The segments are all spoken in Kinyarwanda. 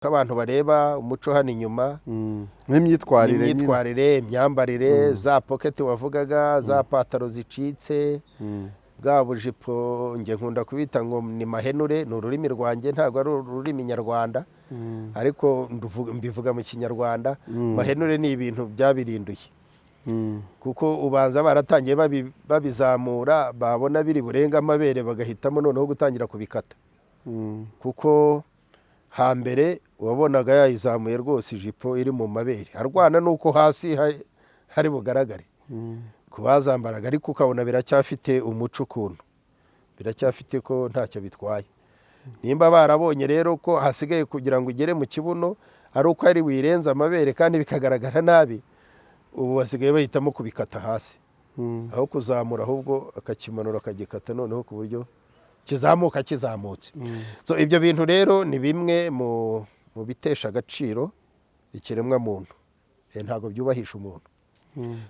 Ko abantu bareba umuco hano inyuma N'imyitwarire nyine. N'imyitwarire, imyambarire, za pocket wavugaga, za pataro zicitse, bwa bujipo njye nkunda kubita ngo ni mahenure. Ni ururimi rwanjye, ntabwo ari ururimi nyarwanda, ariko mbivuga mu Kinyarwanda. Mahenure ni ibintu byabirinduye, kuko ubanza baratangiye babizamura, babona biri burenga amabere, bagahitamo noneho gutangira kubikata, kuko hambere wabonaga yayizamuye rwose, ijipo iri mu mabere, arwana n'uko hasi hari bugaragare ku bazambaraga, ariko ukabona biracyafite umuco ukuntu, biracyafite ko ntacyo bitwaye. Nimba barabonye rero ko hasigaye kugira ngo ugere mu kibuno ari uko ari wirenze amabere kandi bikagaragara nabi, ubu basigaye bahitamo kubikata hasi aho kuzamura, ahubwo akakimanura, akagikata noneho ku buryo kizamuka kizamutse. So ibyo bintu rero ni bimwe mu bitesha agaciro ikiremwamuntu. Ntabwo byubahisha umuntu.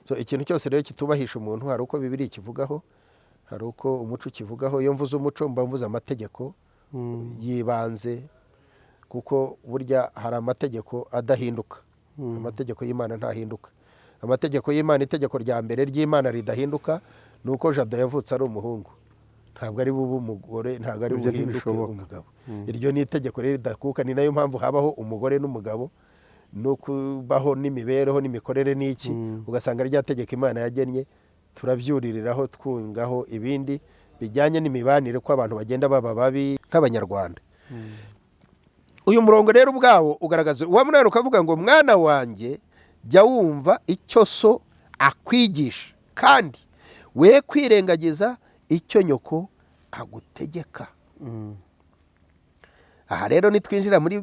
So ikintu cyose rero kitubahisha umuntu, hari uko Bibiliya ikivugaho, hari uko umuco ukivugaho. Iyo mvuze umuco, mba mvuze amategeko y'ibanze, kuko burya hari amategeko adahinduka. Amategeko y'Imana ntahinduka. Amategeko y'Imana, itegeko rya mbere ry'Imana ridahinduka ni uko Jado yavutse ari umuhungu, ntabwo ari bube umugore, ntabwo ari Ibyo buhinduke ntibishoboka. umugabo. Iryo ni itegeko rero ridakuka. Ni nayo mpamvu habaho umugore n'umugabo, no kubaho n'imibereho n'imikorere n'iki, ugasanga rya tegeko Imana yagennye turabyuririraho, twungaho ibindi bijyanye n'imibanire, ko abantu bagenda baba babi nk'Abanyarwanda. Uyu murongo rero ubwawo ugaragaza uwa munani, ukavuga ngo: "Mwana wanjye, jya wumva icyo so akwigisha, kandi we kwirengagiza icyo nyoko agutegeka." Aha rero nitwinjira muri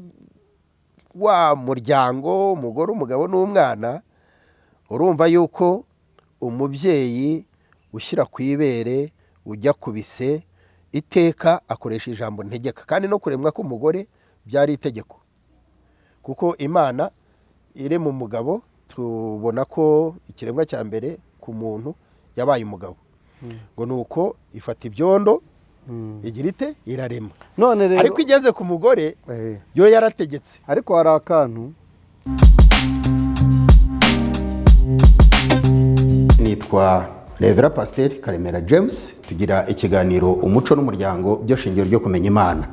wa muryango, umugore, umugabo n'umwana, urumva yuko umubyeyi ushyira ku ibere, ujya ku bise, iteka akoresha ijambo ntegeka. Kandi no kuremwa k'umugore byari itegeko, kuko Imana irema umugabo, tubona ko ikiremwa cya mbere ku muntu yabaye umugabo, ngo ni uko ifata ibyondo, igira ite? Irarema. None rero Ariko igeze ku mugore, yo yarategetse. Ariko hari akantu. Nitwa Reverend Pasiteri Karemera James. Tugira ikiganiro Umuco n'Umuryango, byo shingiro ryo kumenya Imana.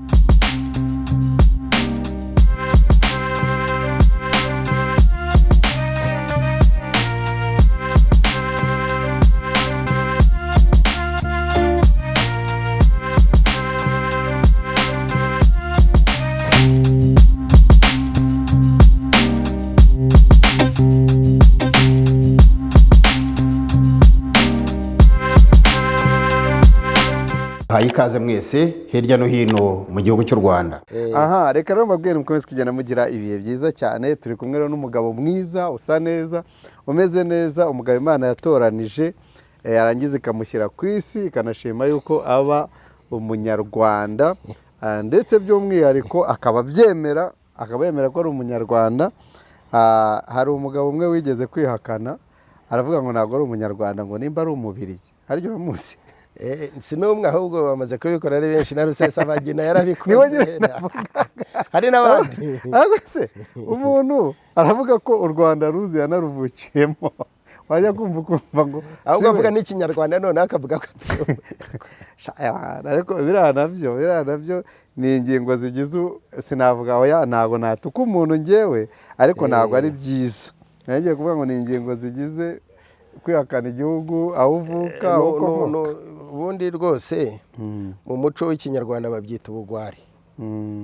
Haye ikaze mwese hirya no hino mu gihugu cy'u Rwanda. Aha, reka rero mbabwire mukomeze kugenda mugira ibihe byiza cyane. Turi kumwe rero n'umugabo mwiza, usa neza, umeze neza, umugabo Imana yatoranije, yarangiza ikamushyira ku isi, ikanashima yuko aba Umunyarwanda, ndetse by'umwihariko akaba abyemera, akaba yemera ko ari Umunyarwanda. Hari umugabo umwe wigeze kwihakana, aravuga ngo ntabwo ari Umunyarwanda, ngo nimba ari Umubirigi. Harya uramuzi? Si n'umwe, ahubwo bamaze kubikora ari benshi. Na Rusesabagina yarabikoze. Niwe nyine. Hari n'abandi. Ariko se umuntu aravuga ko u Rwanda ruzi, yanaruvukiyemo, wajya kumva ukumva ngo Ahubwo si we. avuga n'Ikinyarwanda, noneho akavuga ko Sha, ariko biriya nabyo ni ingingo zigize sinavuga, oya, ntabwo natuka umuntu ngewe, ariko ntabwo ari byiza. Ngiye kuvuga ngo ni ingingo zigize kwihakana igihugu aho uvuka, aho ukomoka. Ubundi rwose mu muco w'Ikinyarwanda babyita ubugwari,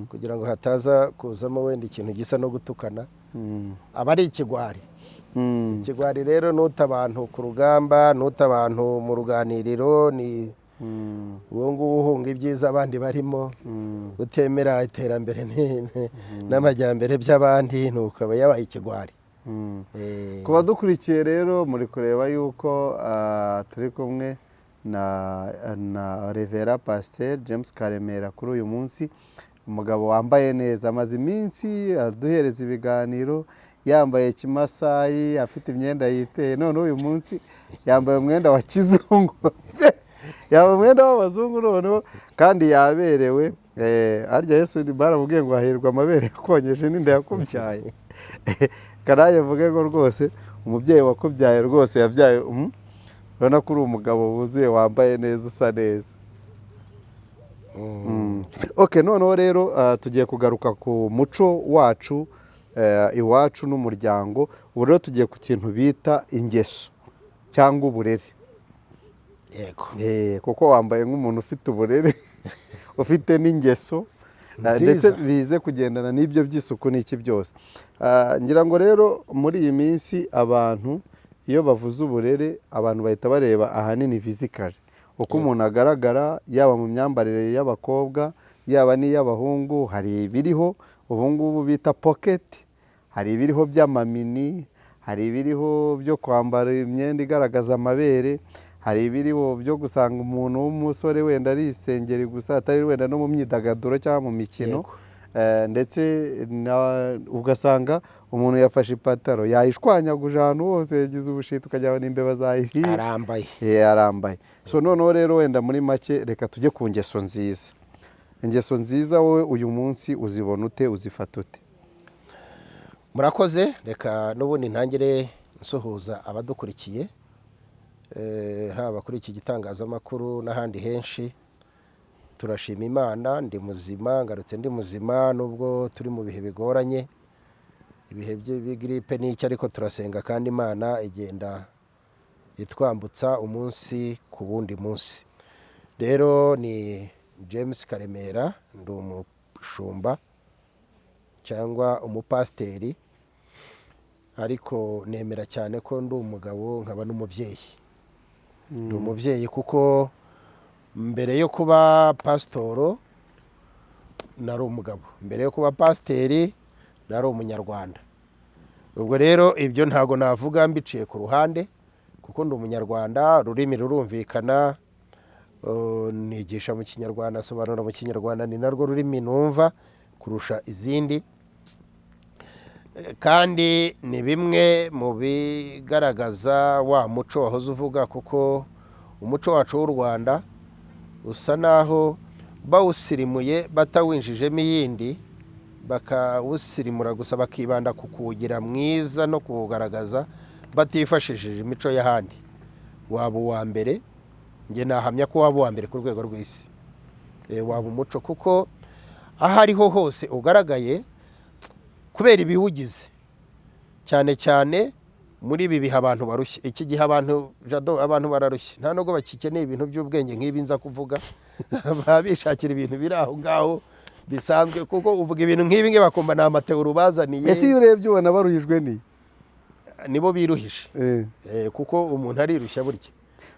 kugira ngo hataza kuzamo wenda ikintu gisa no gutukana, aba ari ikigwari. Ikigwari rero nuta abantu ku rugamba, nuta abantu mu ruganiriro, ni uwo nguwo uhunga ibyiza abandi barimo, utemera iterambere n'amajyambere by'abandi, nuko aba yabaye ikigwari. Ku badukurikiye rero, muri kureba yuko turi kumwe na Reverend Pasiteri James Karemera kuri uyu munsi, umugabo wambaye neza, amaze iminsi aduhereza ibiganiro yambaye kimasayi, afite imyenda yiteye. None uyu munsi yambaye umwenda wa kizungu, yambaye umwenda w'abazungu noneho, kandi yaberewe. Harya Yesu baramubwiye ngo hahirwa amabere yakonkeje n'inda yakubyaye. Karaye mvuge ngo rwose umubyeyi wakubyaye rwose yabyaye, urabona ko uri umugabo wuzuye, wambaye neza, usa neza. Ok, noneho rero tugiye kugaruka ku muco wacu, iwacu n'umuryango. Ubu rero tugiye ku kintu bita ingeso cyangwa uburere. Yego. Kuko wambaye nk'umuntu ufite uburere, ufite n'ingeso, Nziza. ndetse bize kugendana n'ibyo by'isuku n'iki byose. Ngira ngo rero muri iyi minsi abantu iyo bavuze uburere, abantu bahita bareba ahanini physical, uko umuntu agaragara, yaba mu myambarire y'abakobwa, yaba n'iy'abahungu. Hari ibiriho ubu ngubu bita pocket, hari ibiriho by'amamini, hari ibiriho byo kwambara imyenda igaragaza amabere, hari ibiriho byo gusanga umuntu w'umusore wenda ari isengeri gusa, atari wenda no mu myidagaduro cyangwa mu mikino. Ndetse ugasanga umuntu yafashe ipataro yayishwanyaguje ahantu hose, yagize ubushita, ukagira ngo ni imbeba zayiriye. Arambaye. Arambaye. So noneho rero wenda muri make reka tujye ku ngeso nziza. Ingeso nziza wowe uyu munsi uzibona ute, uzifata ute? Murakoze. Reka n'ubundi ntangire nsuhuza abadukurikiye, haba kuri iki gitangazamakuru n'ahandi henshi. Turashima Imana, ndi muzima, ngarutse ndi muzima, nubwo turi mu bihe bigoranye, ibihe by'igiripe n'icyo, ariko turasenga kandi Imana igenda itwambutsa umunsi ku wundi munsi. Rero ni James Karemera, ndi umushumba cyangwa umupasiteri, ariko nemera cyane ko ndi umugabo nkaba n'umubyeyi. Ndi umubyeyi kuko mbere yo kuba pasitoro nari umugabo, mbere yo kuba pasiteri nari Umunyarwanda. Ubwo rero ibyo ntabwo navuga mbiciye ku ruhande, kuko ndi Umunyarwanda, ururimi rurumvikana, nigisha mu Kinyarwanda, asobanura mu Kinyarwanda, ni narwo rurimi numva kurusha izindi. Kandi ni bimwe mu bigaragaza wa muco wahoze uvuga, kuko umuco wacu w'u Rwanda usa naho bawusirimuye batawinjijemo iyindi, bakawusirimura gusa, bakibanda ku kuwugira mwiza no kuwugaragaza batifashishije imico y'ahandi, waba uwa mbere. Njye nahamya ko waba uwa mbere ku rwego rw'isi. Waba umuco kuko aho ariho hose ugaragaye kubera ibiwugize, cyane cyane muri ibi bihe abantu barushye. Iki gihe abantu, Jado, abantu bararushye, nta nubwo bakikeneye ibintu by'ubwenge nk'ibi nza kuvuga. Baba bishakira ibintu biri aho ngaho bisanzwe, kuko uvuga ibintu nk'ibi ngibi bakumva ni amategura ubazaniye. Ese iyo urebye ubona baruhijwe n'iki? Nibo biruhije. Kuko umuntu arirushya burya,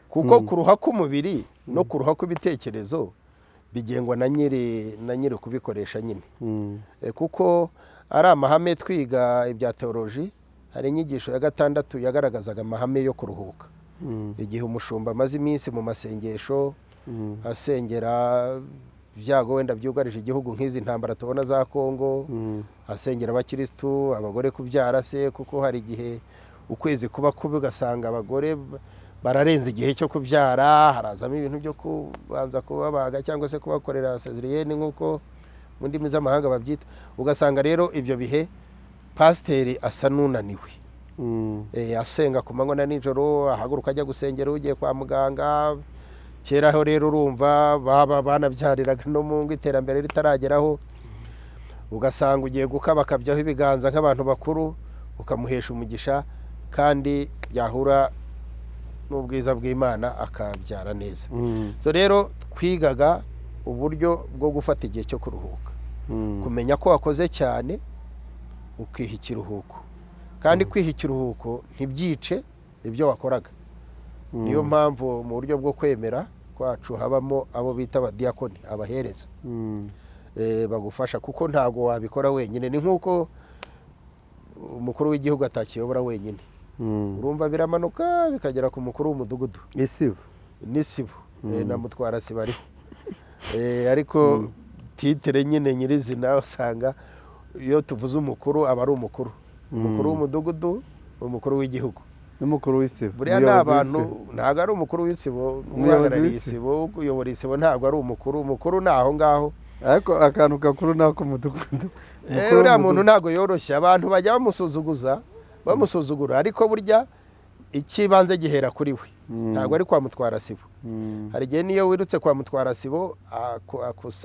kuko kuruha k'umubiri no kuruha kw'ibitekerezo bigengwa na nyiri kubikoresha nyine. Kuko ari amahame twiga ibya teoloji, hari inyigisho ya gatandatu yagaragazaga amahame yo kuruhuka. Igihe umushumba amaze iminsi mu masengesho, asengera ibyago wenda byugarije igihugu, nk'izi ntambara tubona za Kongo, asengera abakirisitu, abagore kubyara se, kuko hari igihe ukwezi kuba kubi ugasanga abagore bararenze igihe cyo kubyara, harazamo ibintu byo kubanza kubabaga cyangwa se kubakorera césarienne nk'uko mu ndimi z'amahanga babyita. Ugasanga rero ibyo bihe pasiteri asa n'unaniwe, asenga ku manywa na nijoro, ahaguruka ajya gusengera ugiye kwa muganga. Kera ho rero urumva baba banabyariraga no mu ngo, iterambere ritarageraho, ugasanga ugiye gukabakabyaho ibiganza nk'abantu bakuru, ukamuhesha umugisha, kandi byahura n'ubwiza bw'Imana akabyara neza. So rero twigaga uburyo bwo gufata igihe cyo kuruhuka, kumenya ko wakoze cyane ukiha ikiruhuko, kandi kwiha ikiruhuko ntibyice ibyo wakoraga. Niyo mpamvu mu buryo bwo kwemera kwacu habamo abo bita abadiyakoni, abahereza, bagufasha, kuko ntabwo wabikora wenyine. Ni nk'uko umukuru w'igihugu atakiyobora wenyine. Urumva biramanuka bikagera ku mukuru w'umudugudu. Isibo. N'isibo, na mutwara sibo ariho. Ariko titre nyine nyirizina, usanga iyo tuvuze umukuru aba ari umukuru w'umudugudu, umukuru w'igihugu n'umukuru w'isibo. Buriya ni Umuyobozi abantu w'isibo. Ntabwo ari umukuru w'isibo. Umuyobozi Uhagarariye w'isibo. isibo, uyobora isibo ntabwo ari umukuru. Umukuru ni aho ngaho. Ariko akantu gakuru ni ak'umudugudu. Umukuru Uriya muntu w'umudugudu. ntabwo yoroshye. Abantu bajya bamusuzuguza, bamusuzugura, ariko burya icy'ibanze gihera kuri we, ntabwo ari kwa mutwara sibo. Hari igihe niyo wirutse kwa mutwara sibo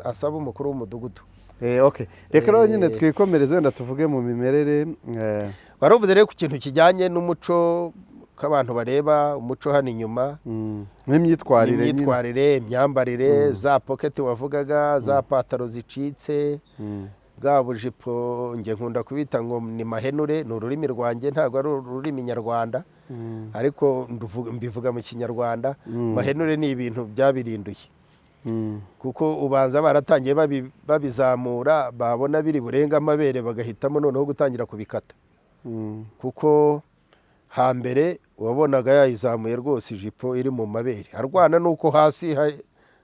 asaba umukuru w'umudugudu. Okay, reka rero nyine twikomereze, wenda tuvuge mu mimerere. Wari uvuze rero ku kintu kijyanye n'umuco, ko abantu bareba umuco hano inyuma N'imyitwarire nyine. N'imyitwarire, imyambarire, za pocket wavugaga, za pataro zicitse, bwa bujipo njye nkunda kubita ngo ni mahenure. Ni ururimi rwanjye, ntabwo ari ururimi nyarwanda, ariko mbivuga mu Kinyarwanda. Mahenure ni ibintu byabirinduye, kuko ubanza baratangiye babizamura, babona biri burenga amabere, bagahitamo noneho gutangira kubikata, kuko hambere wabonaga yayizamuye rwose, ijipo iri mu mabere, arwana n'uko hasi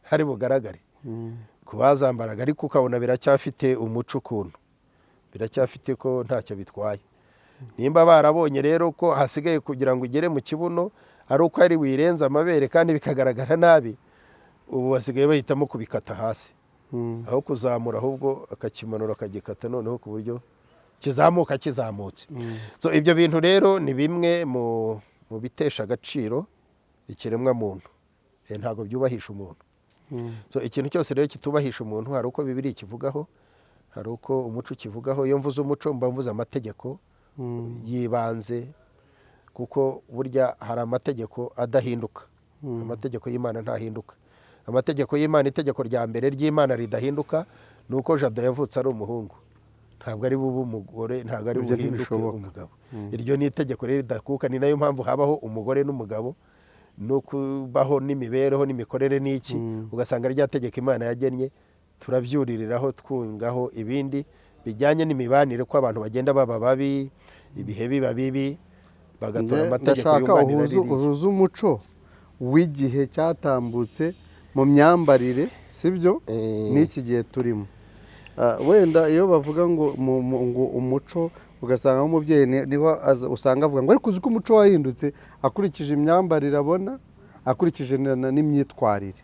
hari bugaragare ku bazambaraga, ariko ukabona biracyafite umuco ukuntu, biracyafite ko ntacyo bitwaye. Nimba barabonye rero ko hasigaye kugira ngo ugere mu kibuno ari uko ari wirenza amabere kandi bikagaragara nabi, ubu basigaye bahitamo kubikata hasi aho kuzamura, ahubwo akakimanura akagikata noneho ku buryo kizamuka kizamutse. So ibyo bintu rero ni bimwe mu bitesha agaciro ikiremwamuntu. Ntabwo byubahisha umuntu. So ikintu cyose rero kitubahisha umuntu, hari uko Bibiliya ikivugaho, hari uko umuco ukivugaho. Iyo mvuze umuco, mba mvuze amategeko y'ibanze, kuko burya hari amategeko adahinduka. Amategeko y'Imana ntahinduka. Amategeko y'Imana, itegeko rya mbere ry'Imana ridahinduka ni uko Jado yavutse ari umuhungu, ntabwo ari bube umugore, ntabwo ari Ibyo buhinduke ntibishoboka. umugabo. Iryo ni itegeko rero ridakuka. Ni nayo mpamvu habaho umugore n'umugabo, no kubaho n'imibereho n'imikorere n'iki, ugasanga rya tegeko Imana yagennye turabyuririraho, twungaho ibindi bijyanye n'imibanire, ko abantu bagenda baba babi, ibihe biba bibi, bagatora amategeko Ndashaka yunganira ririya. Uhuze umuco w'igihe cyatambutse mu myambarire, sibyo, n'iki gihe turimo. Wenda iyo bavuga ngo ngo umuco, ugasanga nk'umubyeyi niho usanga avuga ngo ariko uzi ko umuco wahindutse, akurikije imyambarire abona, akurikije n'imyitwarire.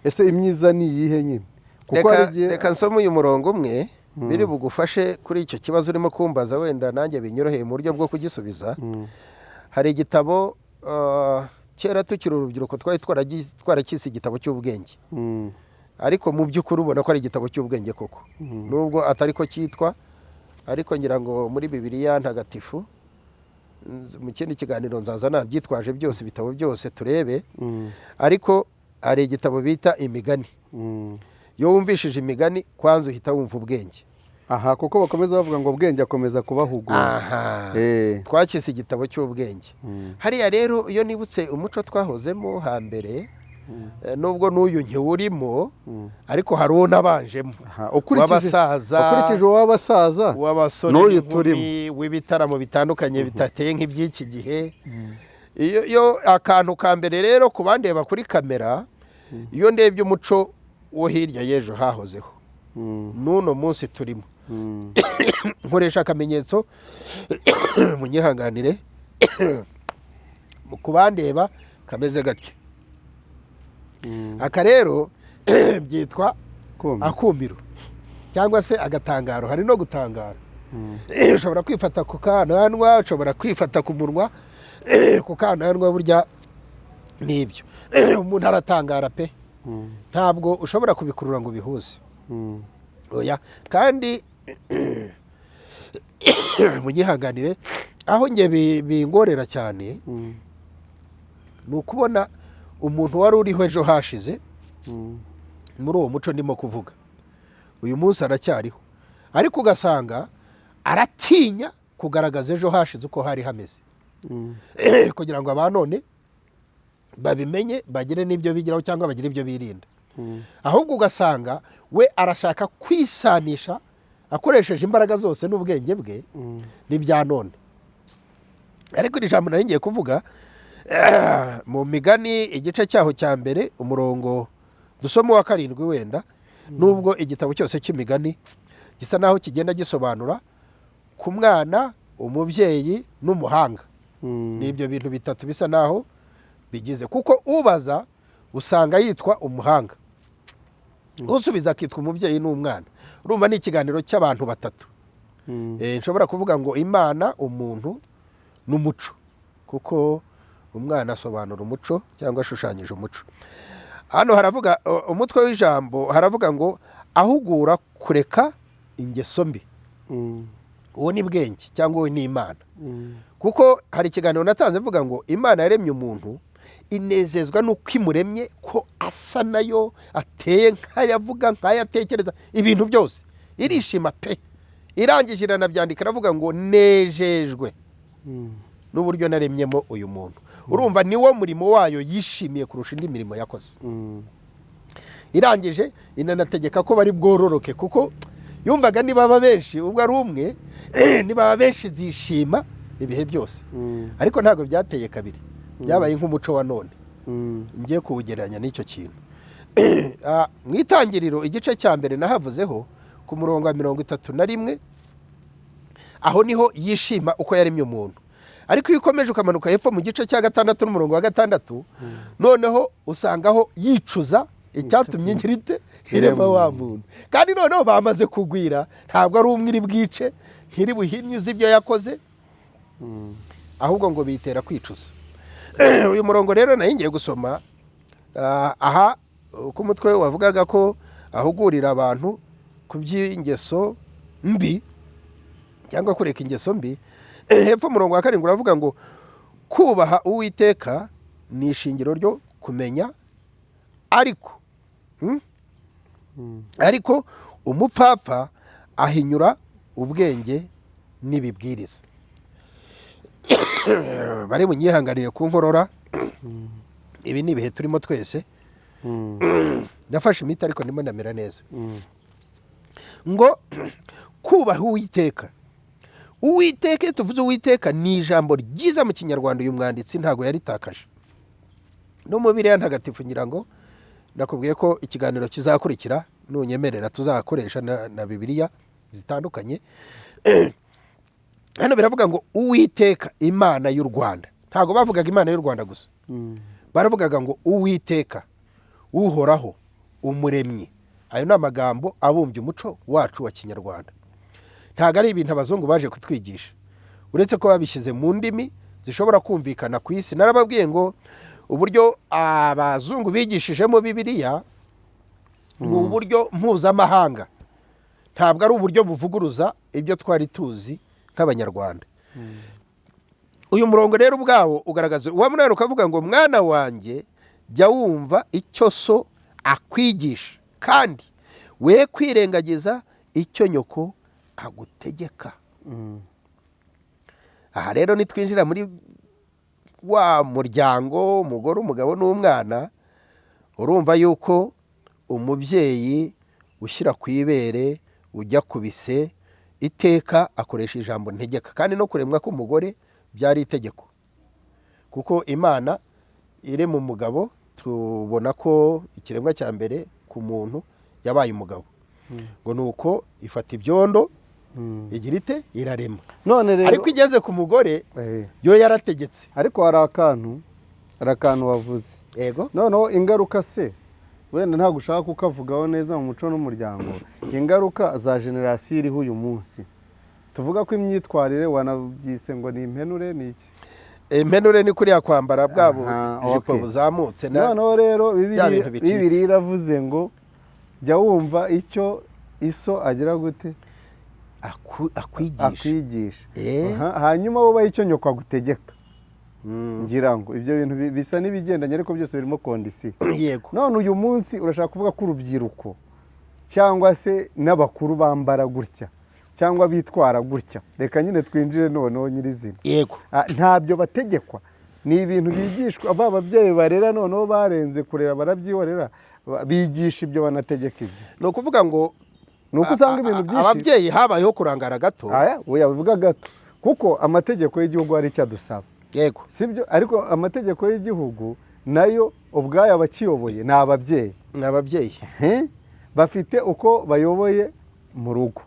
Ese imyiza ni iyihe nyine? Kuko Reka hari igihe reka nsome uyu murongo umwe biri bugufashe kuri icyo kibazo urimo kumbaza, wenda nanjye binyoroheye mu buryo bwo kugisubiza. Hari igitabo, kera tukiri urubyiruko twari twaracyise igitabo cy'ubwenge, ariko mu by'ukuri ubona ko ari igitabo cy'ubwenge koko, nubwo atari ko cyitwa. Ariko ngira ngo muri Bibiliya Ntagatifu, mu kindi kiganiro nzaza nabyitwaje byose, ibitabo byose turebe. Ariko hari igitabo bita Imigani. Iyo wumvishije Imigani, kwanza uhita wumva ubwenge. Aha, kuko bakomeza bavuga ngo ubwenge akomeza kubahugura. Aha. Twakise igitabo cy'ubwenge. Hariya rero, iyo nibutse umuco twahozemo hambere, nubwo n'uyu nkiwurimo, ariko hari uwo nabanjemo Aha, ukurikije w'abasaza, ukurikije uw'abasaza w'abasore n'uyu n'inkumi, turimo. w'ibitaramo bitandukanye bitateye nk'iby'iki gihe. Iyo akantu ka mbere rero ku bandeba kuri kamera, iyo ndebye umuco wo hirya y'ejo hahozeho n'uno munsi turimo, nkoresha akamenyetso, munyihanganire, ku bandeba, kameze gatya. Aka rero byitwa Kumiro. Akumiro cyangwa se agatangaro. Hari no gutangara, ushobora kwifata ku kananwa, ushobora kwifata ku munwa, ku kananwa. Burya nibyo, umuntu aratangara pe. Ntabwo ushobora kubikurura ngo ubihuze. Oya. Kandi munyihanganire, aho njye bingorera cyane ni ukubona umuntu wari uriho ejo hashize muri uwo muco ndimo kuvuga, uyu munsi aracyariho, ariko ugasanga aratinya kugaragaza ejo hashize uko hari hameze, kugira ngo abanone babimenye, bagire n'ibyo bigiraho cyangwa bagire ibyo birinda. Ahubwo ugasanga we arashaka kwisanisha akoresheje imbaraga zose n'ubwenge bwe n'ibya none. Ariko iri jambo nari ngiye kuvuga mu Migani, igice cyaho cya mbere, umurongo dusoma wa karindwi wenda, nubwo igitabo cyose cy'Imigani gisa naho kigenda gisobanura ku mwana, umubyeyi n'umuhanga. Ni ibyo bintu bitatu bisa naho bigize, kuko ubaza usanga yitwa umuhanga. Usubiza akitwa umubyeyi n'umwana. Urumva ni ikiganiro cy'abantu batatu. Nshobora kuvuga ngo Imana, umuntu n'umuco, kuko umwana asobanura umuco cyangwa ashushanyije umuco. Hano haravuga umutwe w'ijambo, haravuga ngo ahugura kureka ingeso mbi. Uwo ni bwenge cyangwa uwo ni Imana, kuko hari ikiganiro natanze mvuga ngo Imana yaremye umuntu, inezezwa n'uko imuremye, ko asa nayo, ateye nk'ayavuga, nk'ayatekereza, ibintu byose, irishima pe. Irangije iranabyandika, iravuga ngo nejejwe n'uburyo naremyemo uyu muntu. Urumva niwo murimo wayo yishimiye kurusha indi mirimo yakoze. Irangije inanategeka ko bari bwororoke, kuko yumvaga nibaba benshi, ubwo ari umwe, nibaba benshi zishima ibihe byose. Ariko ntabwo byateye kabiri, byabaye nk'umuco wa none. Ngiye kuwugereranya n'icyo kintu. Mu Itangiriro igice cya mbere nahavuzeho ku murongo wa 31, aho niho yishima uko yaremye umuntu. Ariko iyo ukomeje ukamanuka hepfo mu gice cya gatandatu n'umurongo wa 6, noneho usangaho yicuza icyatumye ngira ite, irema wa muntu. Kandi noneho bamaze kugwira, ntabwo ari umwe iri bwice, ntiri buhinyuze ibyo yakoze, ahubwo ngo bitera kwicuza. Uyu murongo rero nayo ngiye gusoma aha, uko umutwe wavugaga ko ahugurira abantu ku by'ingeso mbi cyangwa kureka ingeso mbi. Hepfo umurongo wa 7 uravuga ngo kubaha Uwiteka ni ishingiro ryo kumenya, ariko ariko umupfapfa ahinyura ubwenge n'ibibwiriza. Bari bunyihanganire ku nkorora, ibi ni ibihe turimo twese. Ndafashe imiti ariko ndimo ndamera neza. Ngo kubaha Uwiteka. Uwiteka, iyo tuvuze Uwiteka, ni ijambo ryiza mu Kinyarwanda. Uyu mwanditsi ntabwo yaritakaje no mu Bibiliya Ntagatifu. Ngira ngo nakubwiye ko ikiganiro kizakurikira nunyemerera tuzakoresha na Bibiliya zitandukanye. Hano biravuga ngo Uwiteka Imana y'u Rwanda. Ntabwo bavugaga Imana y'u Rwanda gusa, baravugaga ngo Uwiteka Uhoraho Umuremyi. Ayo ni amagambo abumbye umuco wacu wa Kinyarwanda. Ntabwo ari ibintu abazungu baje kutwigisha, uretse ko babishyize mu ndimi zishobora kumvikana ku isi. Narababwiye ngo uburyo abazungu bigishijemo Bibiliya ni uburyo mpuzamahanga, ntabwo ari uburyo buvuguruza ibyo twari tuzi nk'Abanyarwanda. Uyu murongo rero ubwawo ugaragaza uwa munani, ukavuga ngo mwana wanjye, jya wumva icyo so akwigisha, kandi we kwirengagiza icyo nyoko agutegeka. Aha rero nitwinjira muri wa muryango, umugore, umugabo n'umwana, urumva yuko umubyeyi ushyira ku ibere, ujya ku bise, iteka akoresha ijambo ntegeka. Kandi no kuremwa k'umugore byari itegeko, kuko Imana irema umugabo, tubona ko ikiremwa cya mbere ku muntu yabaye umugabo. Ngo ni uko ifata ibyondo, igira ite, irarema. None rero Ariko igeze ku mugore, yo yarategetse. Ariko hari akantu wavuze. Yego. Noneho ingaruka se, wenda ntabwo ushaka kukavugaho neza mu muco n'umuryango, ingaruka za génération iriho uyu munsi, tuvuga ko imyitwarire wanabyise ngo ni impenure, ni iki? Impenure ni kuriya kwambara bwa bujipo buzamutse Noneho rero bya Bibiliya bintu bicitse. Bibiliya iravuze ngo jya wumva icyo iso agira gute? Akwigisha. Akwigisha. Aha, hanyuma wubahe icyo nyoko agutegeka. Ngira ngo ibyo bintu bisa n'ibigendanye, ariko byose birimo condition. None uyu munsi urashaka kuvuga ko urubyiruko cyangwa se n'abakuru bambara gutya cyangwa bitwara gutya, reka nyine twinjire noneho nyirizina, Yego. Ntabyo bategekwa, ni ibintu bigishwa? Ba babyeyi barera noneho barenze kurera, barabyihorera, bigisha ibyo, banategeka ibyo. Ni ukuvuga ngo Ni uko usanga ibintu byinshi ababyeyi habayeho kurangara gato. Aya oya, bivuga gato, kuko amategeko y'igihugu hari icyo adusaba. Sibyo? Ariko amategeko y'igihugu nayo ubwayo abakiyoboye ni ababyeyi. Ni ababyeyi. He? Bafite uko bayoboye mu rugo.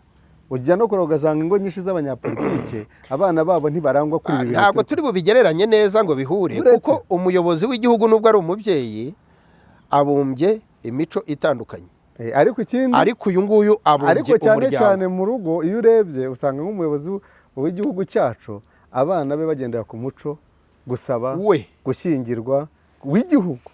Ujya no kureba ugasanga ingo nyinshi z'abanyapolitike, abana babo ntibarangwa kuri ibi bintu. Ntabwo turi bubigereranye neza ngo bihure, kuko umuyobozi w'igihugu, nubwo ari umubyeyi, abumbye imico itandukanye. Ariko ikindi, Ariko uyu nguyu abumbye ariko cyane umuryango. cyane mu rugo, iyo urebye usanga nk'umuyobozi w'igihugu cyacu, abana be bagendera ku muco, gusaba, We. gushyingirwa w'igihugu,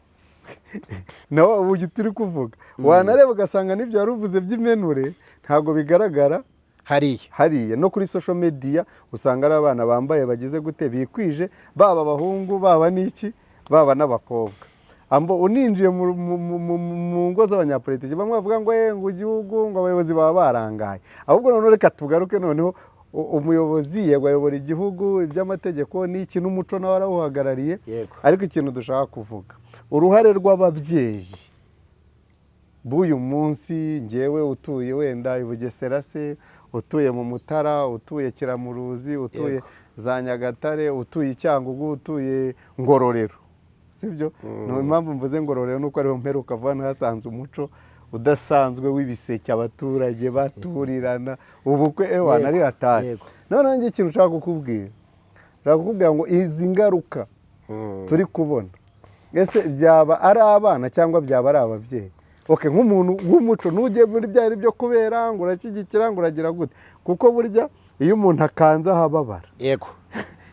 nawe ubu turi kuvuga, wanareba ugasanga n'ibyo wari uvuze by'impenure ntabwo bigaragara hariya. Hariya no kuri social media usanga ari abana bambaye, bagize gute, bikwije, baba abahungu, baba n'iki, baba n'abakobwa. Ambo uninjiye mu ngo z'abanyapolitiki, bamwe bavuga ngo ngo igihugu, ngo abayobozi baba barangaye. Ahubwo noneho reka tugaruke noneho, umuyobozi yego ayobora igihugu, iby'amategeko n'iki n'umuco nawe arawuhagarariye. Ariko ikintu dushaka kuvuga, uruhare rw'ababyeyi b'uyu munsi, ngewe utuye wenda i Bugesera se, utuye mu Mutara, utuye Kiramuruzi, utuye za Nyagatare, utuye i Cyangugu, utuye Ngororero, sibyo? Ni impamvu mvuze Ngororero nuko ariho mperuka vuba, ntihasanze umuco udasanzwe w'ibiseke, abaturage baturirana, ubukwe, ewa, nari hatari. Noneho njye ikintu nshaka kukubwira, nshaka kukubwira ngo izi ngaruka turi kubona, ese byaba ari abana cyangwa byaba ari ababyeyi? Okay, nk'umuntu w'umuco, ntujye muri bya bindi byo kubera ngo urashyigikira, ngo uragira gute, kuko burya iyo umuntu akanze ahababara. Iyo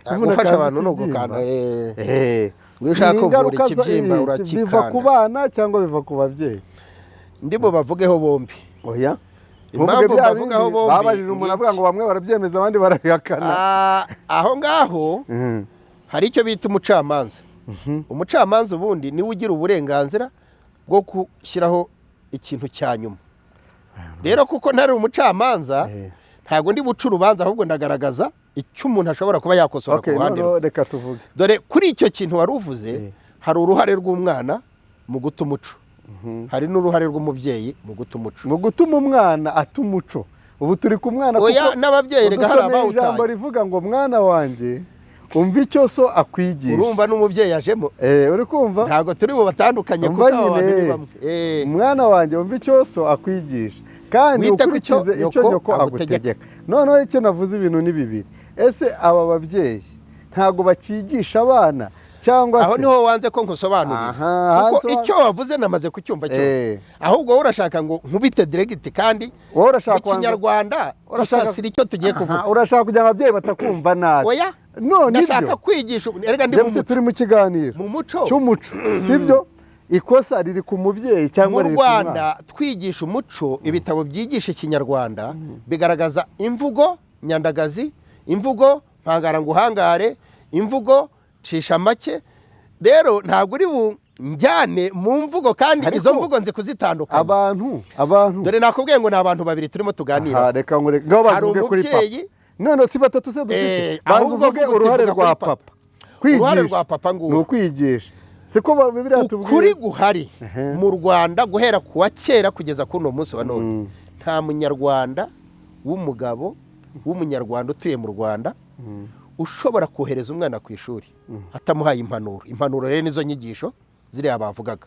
umuntu Gufasha akanze abantu ni ikibyimba, ugukanda. Iyo ushaka ni kuvura ingaruka ikibyimba, biva urakikanda. ku bana cyangwa biva ku babyeyi? Ndimo bavugeho bombi. Oya. Impamvu Ntuvuge bya mbavugaho bindi bombi babajije umuntu ni avuga iki? ngo bamwe barabyemeza, abandi barabihakana. Ah, aho ngaho hari icyo bita umucamanza. Umucamanza ubundi niwe ugira uburenganzira bwo gushyiraho ikintu cya nyuma. Rero kuko ntari umucamanza, ntabwo ndi buce urubanza, ahubwo ndagaragaza icyo umuntu ashobora kuba yakosora ku ruhande Noneho rwe. reka tuvuge. Dore kuri icyo kintu wari uvuze, hari uruhare rw'umwana mu guta umuco, hari n'uruhare rw'umubyeyi mu guta umuco. Mu gutuma umwana ata umuco, ubu turi ku mwana, Oya, kuko n'ababyeyi rega hari udusomeye ijambo abawutaye. rivuga ngo mwana wanjye, umva icyo so akwigisha. Urumva n'umubyeyi ajemo. Uri kumva? Ntabwo turi bubatandukanye Umva kuko aba bantu ni nyine. bamwe. Mwana wanjye, umva icyo so akwigisha, kandi Wite ku cyo ukurikize icyo nyoko nyoko agutegeka. agutegeka. Noneho icyo navuze, ibintu ni bibiri. Ese aba babyeyi ntabwo bakigisha abana cyangwa Aho se niho wanze ko nkusobanurira, Aha, kuko icyo wavuze namaze kucyumva cyose. Ahubwo wowe urashaka ngo nkubite direct, kandi Wowe urashaka mu Kinyarwanda dusasira icyo tugiye kuvuga. Urashaka kugira ngo ababyeyi batakumva nabi. Oya, No, ndashaka nibyo. kwigisha, erega ndi mu James, muco. turi mu kiganiro Mu muco. cy'umuco, sibyo? Ikosa riri ku mubyeyi cyangwa Mu riri ku mwana? Rwanda twigisha umuco, ibitabo byigisha Ikinyarwanda bigaragaza imvugo nyandagazi, imvugo mpangara nguhangare, imvugo cisha make. Rero ntabwo uri bunjyane mu mvugo, kandi Ariko izo mvugo nzi kuzitandukanya. Abantu Dore nakubwiye ngo ni abantu babiri turimo tuganira. Aha, reka ngure ngaho, Hari bavuge kuri papa. umubyeyi. None si batatu se dufite? Banza Ahubwo uvuge vuga uti uruhare vuga kuri rwa papa. papa. Uruhare Kwigisha rwa papa ngubu. Ni ukwigisha, siko Bibiliya Ukuri tubwira? guhari mu Rwanda guhera ku wa kera kugeza kuri uno munsi wa none, nta Munyarwanda w'umugabo, w'Umunyarwanda utuye mu Rwanda ushobora kohereza umwana ku ishuri atamuhaye impanuro. Impanuro rero nizo nyigisho ziriya bavugaga.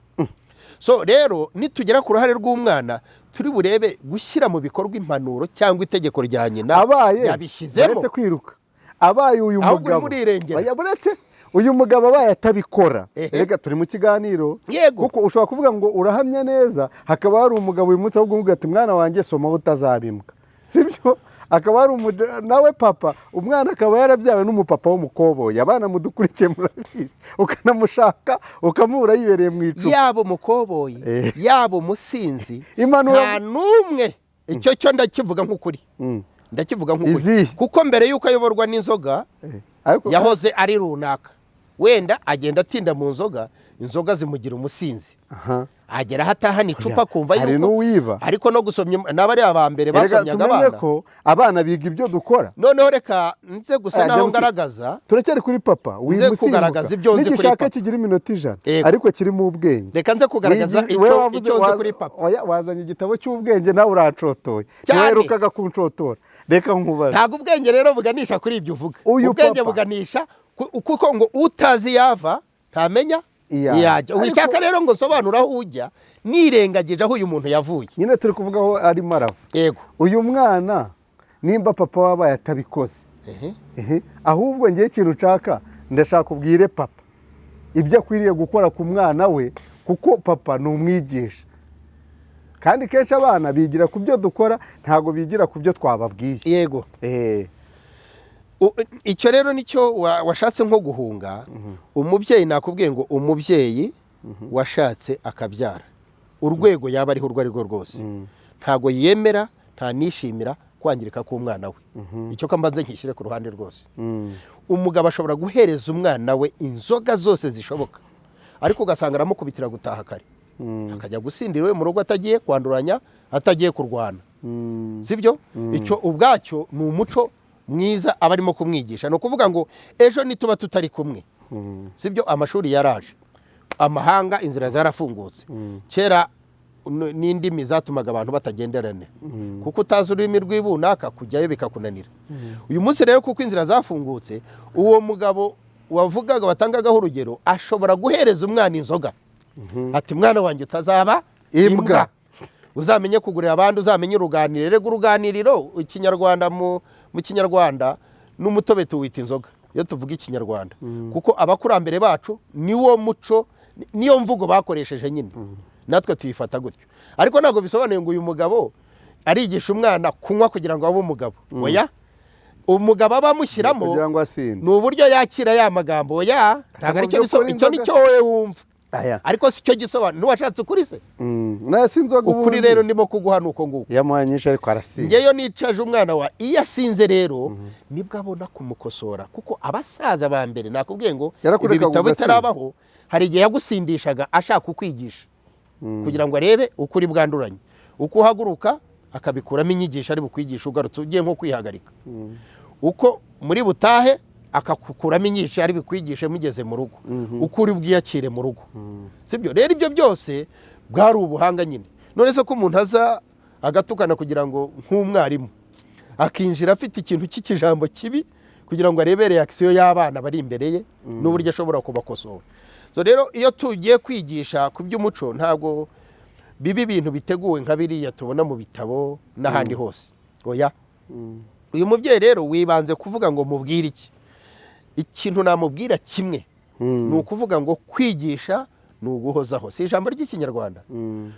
So rero nitugera ku ruhare rw'umwana, turi burebe gushyira mu bikorwa impanuro cyangwa itegeko rya nyina Abaye yabishyizemo. Uretse kwiruka, abaye uyu Ahubwo mugabo urimo urirengera. Oya, buretse uyu mugabo abaye atabikora. Reka turi mu kiganiro. Kuko ushobora kuvuga ngo urahamya neza, hakaba hari umugabo uyu munsi ahubwo uvuga ati mwana wanjye, soma utazabimbwa, sibyo? Akaba hari nawe papa, umwana akaba yarabyawe n'umupapa w'umukoboyi. Abana mudukurikiye murabizi, ukanamushaka ukamubura yibereye mu icupa. Yaba umukoboyi, yaba umusinzi, Impanuro- nta n'umwe. Icyo cyo ndakivuga nk'ukuri, ndakivuga nk'ukuri. Izihe? Kuko mbere y'uko ayoborwa n'inzoga, Ariko yahoze ari runaka. Wenda agenda atinda mu nzoga, inzoga zimugira umusinzi, agera aho atahana icupa, kumva Hari yuko n'uwiba. Ariko no gusomya, n'abari aba mbere Erega basomyaga tumenye abana. ko abana biga ibyo dukora. Noneho reka nze gusa naho James, ngaragaza turacyari kuri papa. Nze Wimusimbuka. kugaragaza ibyo nzi kuri Nigishaka papa. kigira iminota 100, Yego. ariko kirimo ubwenge. Reka nze kugaragaza Wewe icyo nzi kuri papa. Oya, wazanye igitabo cy'ubwenge, nawe urancotoye. Cyane. Ntiwaherukaga kuncotora. Reka nkubaze. Ntabwo ubwenge rero buganisha kuri ibyo uvuga. Uyu Ubwenge papa. buganisha kuko ngo utazi yava ntamenya Iyajya. iyajya. Wishaka rero ngo nsobanure aho ujya, nirengagije aho uyu muntu yavuye. Nyine turi kuvuga aho arimo arava. Uyu mwana, nimba papa wabaye atabikoze, ahubwo ngewe ikintu nshaka, ndashaka ubwire papa ibyo akwiriye gukora ku mwana we, kuko papa ni umwigisha. Kandi kenshi abana bigira ku byo dukora, ntabwo bigira ku byo twababwiye. Yego. Icyo rero nicyo washatse nko guhunga umubyeyi. Nakubwiye ngo umubyeyi washatse akabyara, urwego yaba ariho urwo ari rwo rwose, ntabwo yemera, ntanishimira kwangirika k'umwana we. Icyo kambanze nkishyire ku ruhande rwose. Umugabo ashobora guhereza umwana we inzoga zose zishoboka, ariko ugasanga aramukubitira gutaha kare, akajya gusindira iwe mu rugo, atagiye kwanduranya, atagiye kurwana. Sibyo? Icyo ubwacyo ni umuco mwiza aba arimo kumwigisha. Ni ukuvuga ngo ejo nituba tutari kumwe, sibyo? Amashuri yaraje, amahanga, inzira zarafungutse. Kera n'indimi zatumaga abantu batagenderana, kuko utazi ururimi rw'ibunaka kujyayo bikakunanira. Uyu munsi rero, kuko inzira zafungutse, uwo mugabo wavugaga, watangagaho urugero, ashobora guhereza umwana inzoga, ati: "Mwana wanjye, utazaba imbwa. Imbwa, uzamenye kugurira abandi, uzamenye uruganiriro." Rega uruganiriro, ikinyarwanda, mu Kinyarwanda n'umutobe tuwita inzoga iyo tuvuga Ikinyarwanda, kuko abakurambere bacu niwo muco, niyo mvugo bakoresheje nyine, natwe tuyifata gutyo. Ariko ntabwo bisobanuye ngo uyu mugabo arigisha umwana kunywa kugira ngo abe umugabo. Oya, umugabo aba amushyiramo kugira ngo asinde. Ni uburyo yakira ya magambo. Oya, ntabwo aricyo mu by'ukuri bisobanura. Icyo inzoga- nicyo wowe wumva, Aya. ariko si cyo gisobanura. Ntiwashatse ukuri se? Nasi inzoga Ukuri ubundi. rero ndimo kuguha ni uko nguko. Iyo amuhaye nyinshi ariko arasinda. Ngeyo nicaje umwana wa, iyo asinze rero nibwo abona kumukosora, kuko abasaza ba mbere, nakubwiye ngo ibi Yarakurekaga bitabo ugasinda. bitarabaho, hari igihe yagusindishaga ashaka kukwigisha, kugira ngo arebe uko uri bwanduranye, uko uhaguruka, akabikuramo inyigisho ari bukwigisha ugarutse ugiye nko kwihagarika, uko muri butahe akakukuramo inyigisho ari bukwigishe mugeze mu rugo, uko uri bwiyakire mu rugo. Sibyo? Rero ibyo byose bwari ubuhanga nyine. None se ko umuntu aza agatukana kugira ngo, nk'umwarimu akinjira afite ikintu cy'ikijambo kibi kugira ngo arebe réaction y'abana bari imbere ye n'uburyo ashobora kubakosora. So rero iyo tugiye kwigisha ku by'umuco, ntabwo biba ibintu biteguwe nka biriya tubona mu bitabo n'ahandi hose. Oya. Uyu mubyeyi rero wibanze kuvuga ngo mubwire iki, ikintu namubwira kimwe ni ukuvuga ngo kwigisha ni uguhozaho. Si ijambo ry'Ikinyarwanda?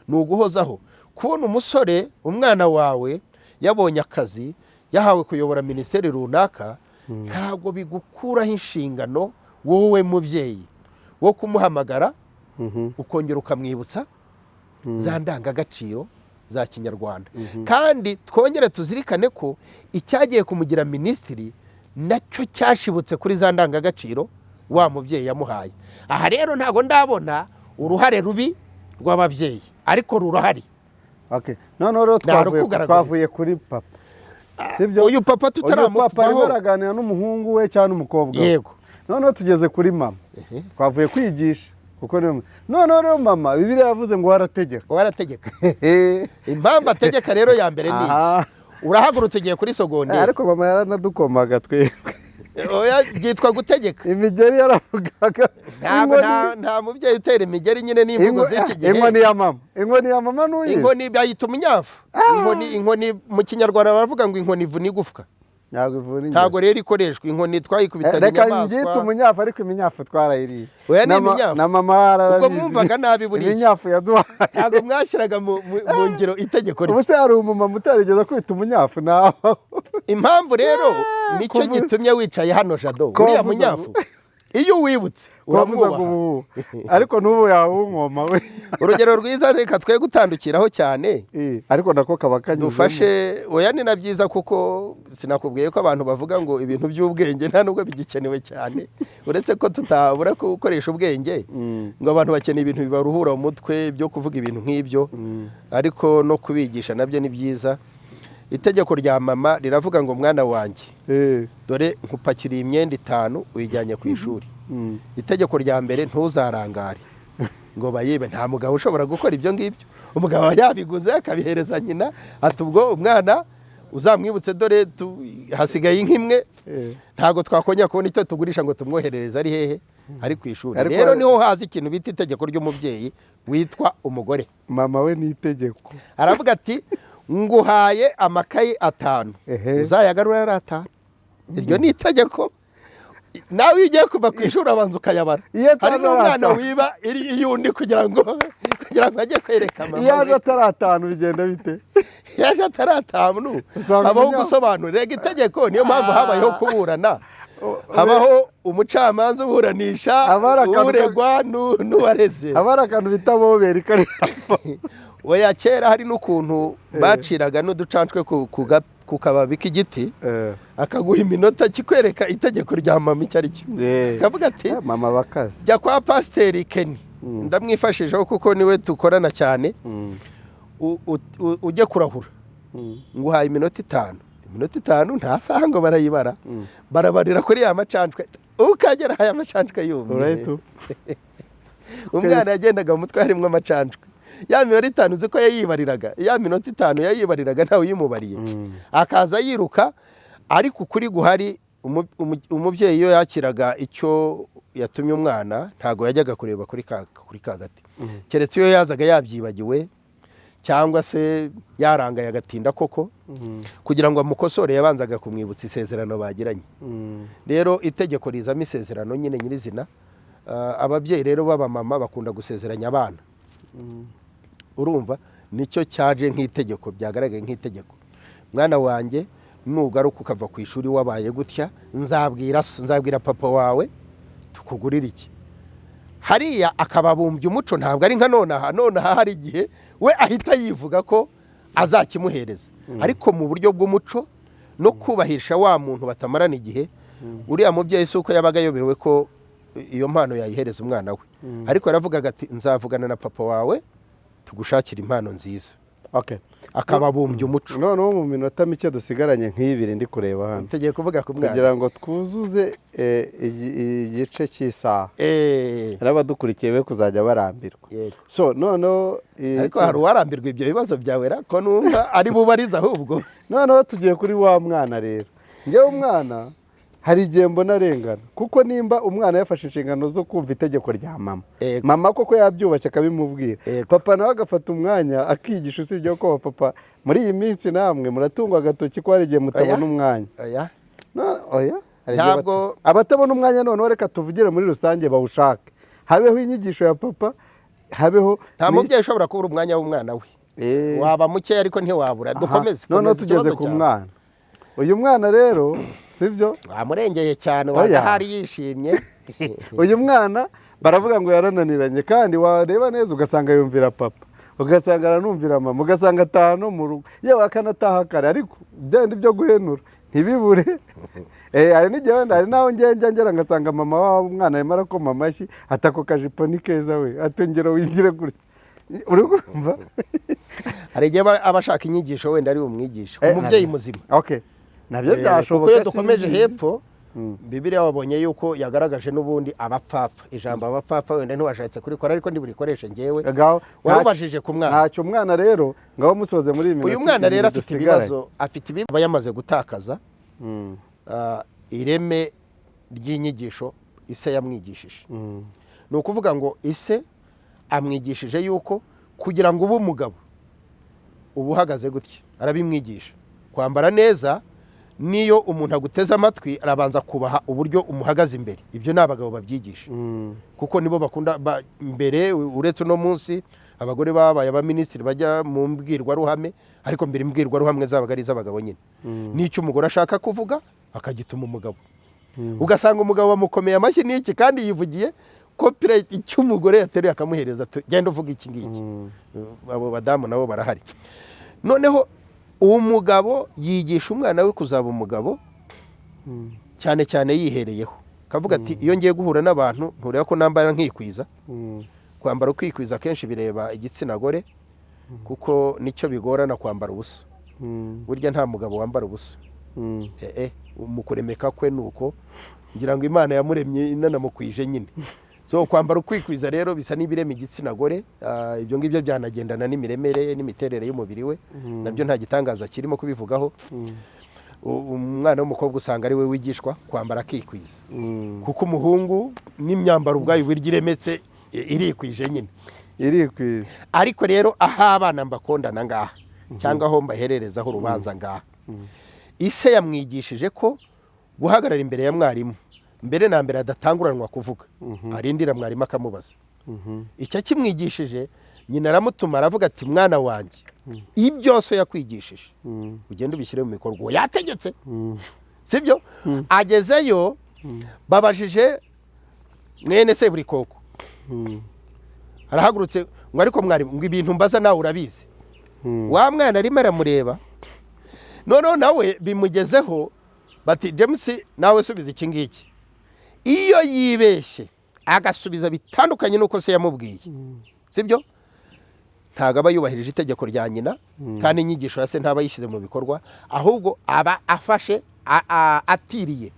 Ni uguhozaho. Kubona umusore, umwana wawe yabonye akazi, yahawe kuyobora minisiteri runaka, ntabwo bigukuraho inshingano wowe mubyeyi wo kumuhamagara, ukongera ukamwibutsa za ndangagaciro za Kinyarwanda. Kandi twongere tuzirikane ko icyagiye kumugira minisitiri nacyo cyashibutse kuri za ndangagaciro wa mubyeyi yamuhaye. Aha rero ntabwo ndabona uruhare rubi rw'ababyeyi, ariko rurahari. Okay. Noneho rero Narukugaragariza. twavuye kuri papa, sibyo? Uyu papa Uyu papa arimo tutaramuvaho. araganira n'umuhungu we cyangwa n'umukobwa we. Yego. Noneho tugeze kuri mama. Twavuye kwigisha kuko niwe. Noneho rero mama, Bibiliya yavuze ngo warategeka. Warategeka. Impamvu ategeka rero ya mbere ni iki? Urahagurutse, ugiye kuri sogonderi. Ariko mama yaranadukomaga twebwe. Oya, byitwa gutegeka. Imigeri yaravugaga. Ntabwo nta mubyeyi utera imigeri nyine n'imvugo z'iki gihe. Inkoni ya mama, inkoni ya mama ntuyizi? Inkoni bayita umunyafu. Inkoni mu Kinyarwanda baravuga ngo inkoni ivuna igufwa. Ntabwo ivuna ingeso. Ntabwo rero ikoreshwa inkoni, twayikubitaga Reka inyamaswa. nbyite umunyafu, ariko iminyafu twarayiriye. Oya, ni Na iminyafu. mama arabizi. Ubwo mwumvaga nabi buriya. Iminyafu yaduhaye. Ntabwo mwashyiraga mu ngiro itegeko rye. Ubu se hari umumama utarigeze kwita umunyafu nawe? Impamvu rero nicyo gitumye wicaye hano, Jado, Ko uriya wavuze munyafu iyo uwibutse wavuzaga uramwubaha. Ubu ariko n'ubu yawunkoma we. Urugero rwiza, reka twe gutandukiraho cyane. Ariko nako kaba kanyuzemo. Dufashe. Oya, ni na byiza, kuko sinakubwiye ko abantu bavuga ngo ibintu by'ubwenge nta nubwo bigikenewe cyane, uretse ko tutabura gukoresha ubwenge, ngo abantu bakeneye ibintu bibaruhura mu mutwe byo kuvuga ibintu nk'ibyo, ariko no kubigisha nabyo ni byiza. Itegeko rya mama riravuga ngo: "Mwana wanjye, dore nkupakiriye imyenda itanu, uyijyanye ku ishuri. Itegeko rya mbere, ntuzarangare ngo bayibe." Nta mugabo ushobora gukora ibyo ngibyo. Umugabo aba yabiguze akabihereza nyina, ati: "Ubwo umwana uzamwibutse, dore hasigaye nk'imwe, ntabwo twakongera kubona icyo tugurisha ngo tumwoherereze. Ari hehe? Ari ku ishuri." Ariko Rero niho haza ikintu bita itegeko ry'umubyeyi witwa umugore. Mama we ni itegeko. Aravuga ati: "Nguhaye amakayi atanu, uzayagarura ari atanu." Iryo ni itegeko. Nawe iyo ugiye kuva ku ishuri abanza ukayabara. Iyo atanu Hari n'umwana ari atanu. wiba iri iy'undi kugira ngo Kugira ngo ajye kwereka mama Iyo aje we. atari atanu bigenda bite? Yaje ataratanu, Usanga habaho gusobanura. Rega itegeko, niyo mpamvu habayeho kuburana, habaho umucamanza uburanisha Haba hari akantu uregwa n'uwareze. Haba hari akantu bita boberi kari hafi. Oya, kera hari n'ukuntu baciraga n'uducancwe ku kababi k'igiti, akaguha iminota kikwereka itegeko rya mama icyo ari cyo. Akavuga ati: Mama bakaze. "Jya kwa Pasiteri Keni," ndamwifashishaho kuko niwe dukorana cyane, "ujye kurahura, nguhaye iminota 5." Iminota 5 nta saha ngo barayibara, barabarira kuri ya macancwe, ukagera aya macancwe yumye. Urahita upfa. Umwana yagendaga mu mutwe harimo amacancwe. Ya mibare 5 uzi ko yayibariraga, ya minota 5 yayibariraga ntawe uyimubariye, akaza yiruka. Ariko ukuri guhari, umubyeyi iyo yakiraga icyo yatumye umwana, ntabwo yajyaga kureba kuri ka gati, keretse iyo yazaga yabyibagiwe cyangwa se yarangaye agatinda koko. Kugira ngo amukosore, yabanzaga kumwibutsa isezerano bagiranye. Rero itegeko rizamo isezerano nyine nyirizina. Ababyeyi rero b'abamama bakunda gusezeranya abana, urumva nicyo cyaje nk'itegeko, byagaragaye nk'itegeko: "Mwana wanjye, nugaruka ukava ku ishuri wabaye gutya, nzabwira so, nzabwira papa wawe tukugurire iki." Hariya akababumbya umuco. Ntabwo ari nka nonaha. Nonaha hari igihe we ahita yivuga ko azakimuhereza, ariko mu buryo bw'umuco no kubahisha wa muntu batamarana igihe, uriya mubyeyi si uko yabaga ayobewe ko iyo mpano yayihereza umwana we, ariko yaravugaga ati: "Nzavugana na papa wawe tugushakire impano nziza." Akababumbya umuco. Noneho mu minota mike dusigaranye nk'ibiri ndi kureba hano, Tugiye kuvuga ku mwana. kugira ngo twuzuze igice cy'isaha, n'abadukurikiye be kuzajya barambirwa. So noneho Ariko hari uwarambirwa ibyo bibazo byawe ra, ko numva ari bubarize ahubwo? Noneho tugiye kuri wa mwana rero. Njyewe umwana hari igihe mbona arengana, kuko nimba umwana yafashe inshingano zo kumva itegeko rya mama, mama koko yabyubashye akabimubwira, papa nawe agafata umwanya akigisha, usibye ko papa muri iyi minsi namwe muratungwa agatoki ko hari igihe mutabona Oya. umwanya. Oya. No, oya. Hari igihe abatabona umwanya, noneho reka tuvugire muri rusange, bawushake, habeho inyigisho ya papa, habeho Nta mubyeyi ushobora kubura umwanya w'umwana we. Waba mukeya ariko ntiwabura. Dukomeze. Noneho Komeza tugeze ikibazo ku cyawe. mwana. Uyu mwana rero, sibyo? Wamurengeye cyane. Oya. Waza ahari yishimye. Uyu mwana baravuga ngo yarananiranye, kandi wareba neza ugasanga yumvira papa, ugasanga aranumvira mama, ugasanga ataha no mu rugo, yewe akanataha kare, ariko byandi byo guhenura ntibibure. Hari n'igihe wenda hari n'aho njya ngera ngasanga mama w'umwana umwana arimo arakoma amashyi, ati: "Ako kajipo ni keza we," ati: "Ngero wigire gutya." Uri kumva? Hari igihe aba ashaka inyigisho, wenda ari bumwigishe, umubyeyi muzima. Okay, nabyo byashoboka. Kuko iyo dukomeje Simbizi. hepfo, Bibiliya wabonye yuko yagaragaje n'ubundi abapfapfa. Ijambo abapfapfa wenda ntiwashatse kurikora, ariko ndiburikoreshe ngewe. Ngaho, Warubajije ku mwana. Ntacyo, umwana rero ngaho musoze muri iyi minota Uyu mwana rero 2 afite dusigaranye. ibibazo, afite ibibazo, aba yamaze gutakaza ireme ry'inyigisho ise yamwigishije. Ni ukuvuga ngo ise amwigishije yuko kugira ngo ube umugabo uba uhagaze gutya, arabimwigisha. Kwambara neza, niyo umuntu aguteze amatwi arabanza kubaha uburyo umuhagaze imbere. Ibyo ni abagabo babyigisha, kuko nibo bakunda mbere. Uretse uno munsi abagore babaye abaminisitiri bajya mu mbwirwaruhame, ariko mbere imbwirwaruhame zabaga ari iz'abagabo nyine. N'icyo umugore ashaka kuvuga akagituma umugabo, ugasanga umugabo bamukomeye amashyi n'iki, kandi yivugiye copyright icyo umugore yateruye akamuhereza ati: "Genda uvuga iki ngiki." Abo badamu nabo barahari. Noneho uwo mugabo yigisha umwana we kuzaba umugabo, cyane cyane yihereyeho, akavuga ati: "Iyo ngiye guhura n'abantu, ntureba ko nambara nkikwiza?" Kwambara ukikwiza akenshi bireba igitsina gore, kuko nicyo bigorana kwambara ubusa. Burya nta mugabo wambara ubusa. Mu kuremeka kwe ni uko, ngira ngo Imana yamuremye inanamukwije nyine. So kwambara ukwikwiza rero bisa n'ibirema igitsina gore. Ibyo ngibyo byanagendana n'imiremere n'imiterere y'umubiri we, nabyo nta gitangaza kirimo kubivugaho. Umwana w'umukobwa usanga ari we wigishwa kwambara akikwiza, kuko umuhungu n'imyambaro ubwayo uburyo iremetse irikwije nyine. Irikwije. Ariko rero aho abana mbakondana ngaha, cyangwa aho mbahererezaho urubanza ngaha, ise yamwigishije ko guhagarara imbere ya mwarimu mbere na mbere adatanguranwa kuvuga, arindira mwarimu akamubaza. Icyo akimwigishije Nyina aramutuma, aravuga ati: "Mwana wanjye, ibyo so yakwigishije ugende ubishyire mu bikorwa." Uwo yategetse, sibyo? Agezeyo, babajije mwene Seburikoko, arahagurutse ngo: "Ariko mwari ngo ibintu mbaza nawe urabizi." Wa mwana arimo aramureba, noneho nawe bimugezeho, bati: "James, nawe subiza iki ngiki." Iyo yibeshye agasubiza bitandukanye n'uko se yamubwiye, sibyo, ntabwo aba yubahirije itegeko rya nyina, kandi inyigisho ya se ntaba yishyize mu bikorwa, ahubwo aba afashe atiriye.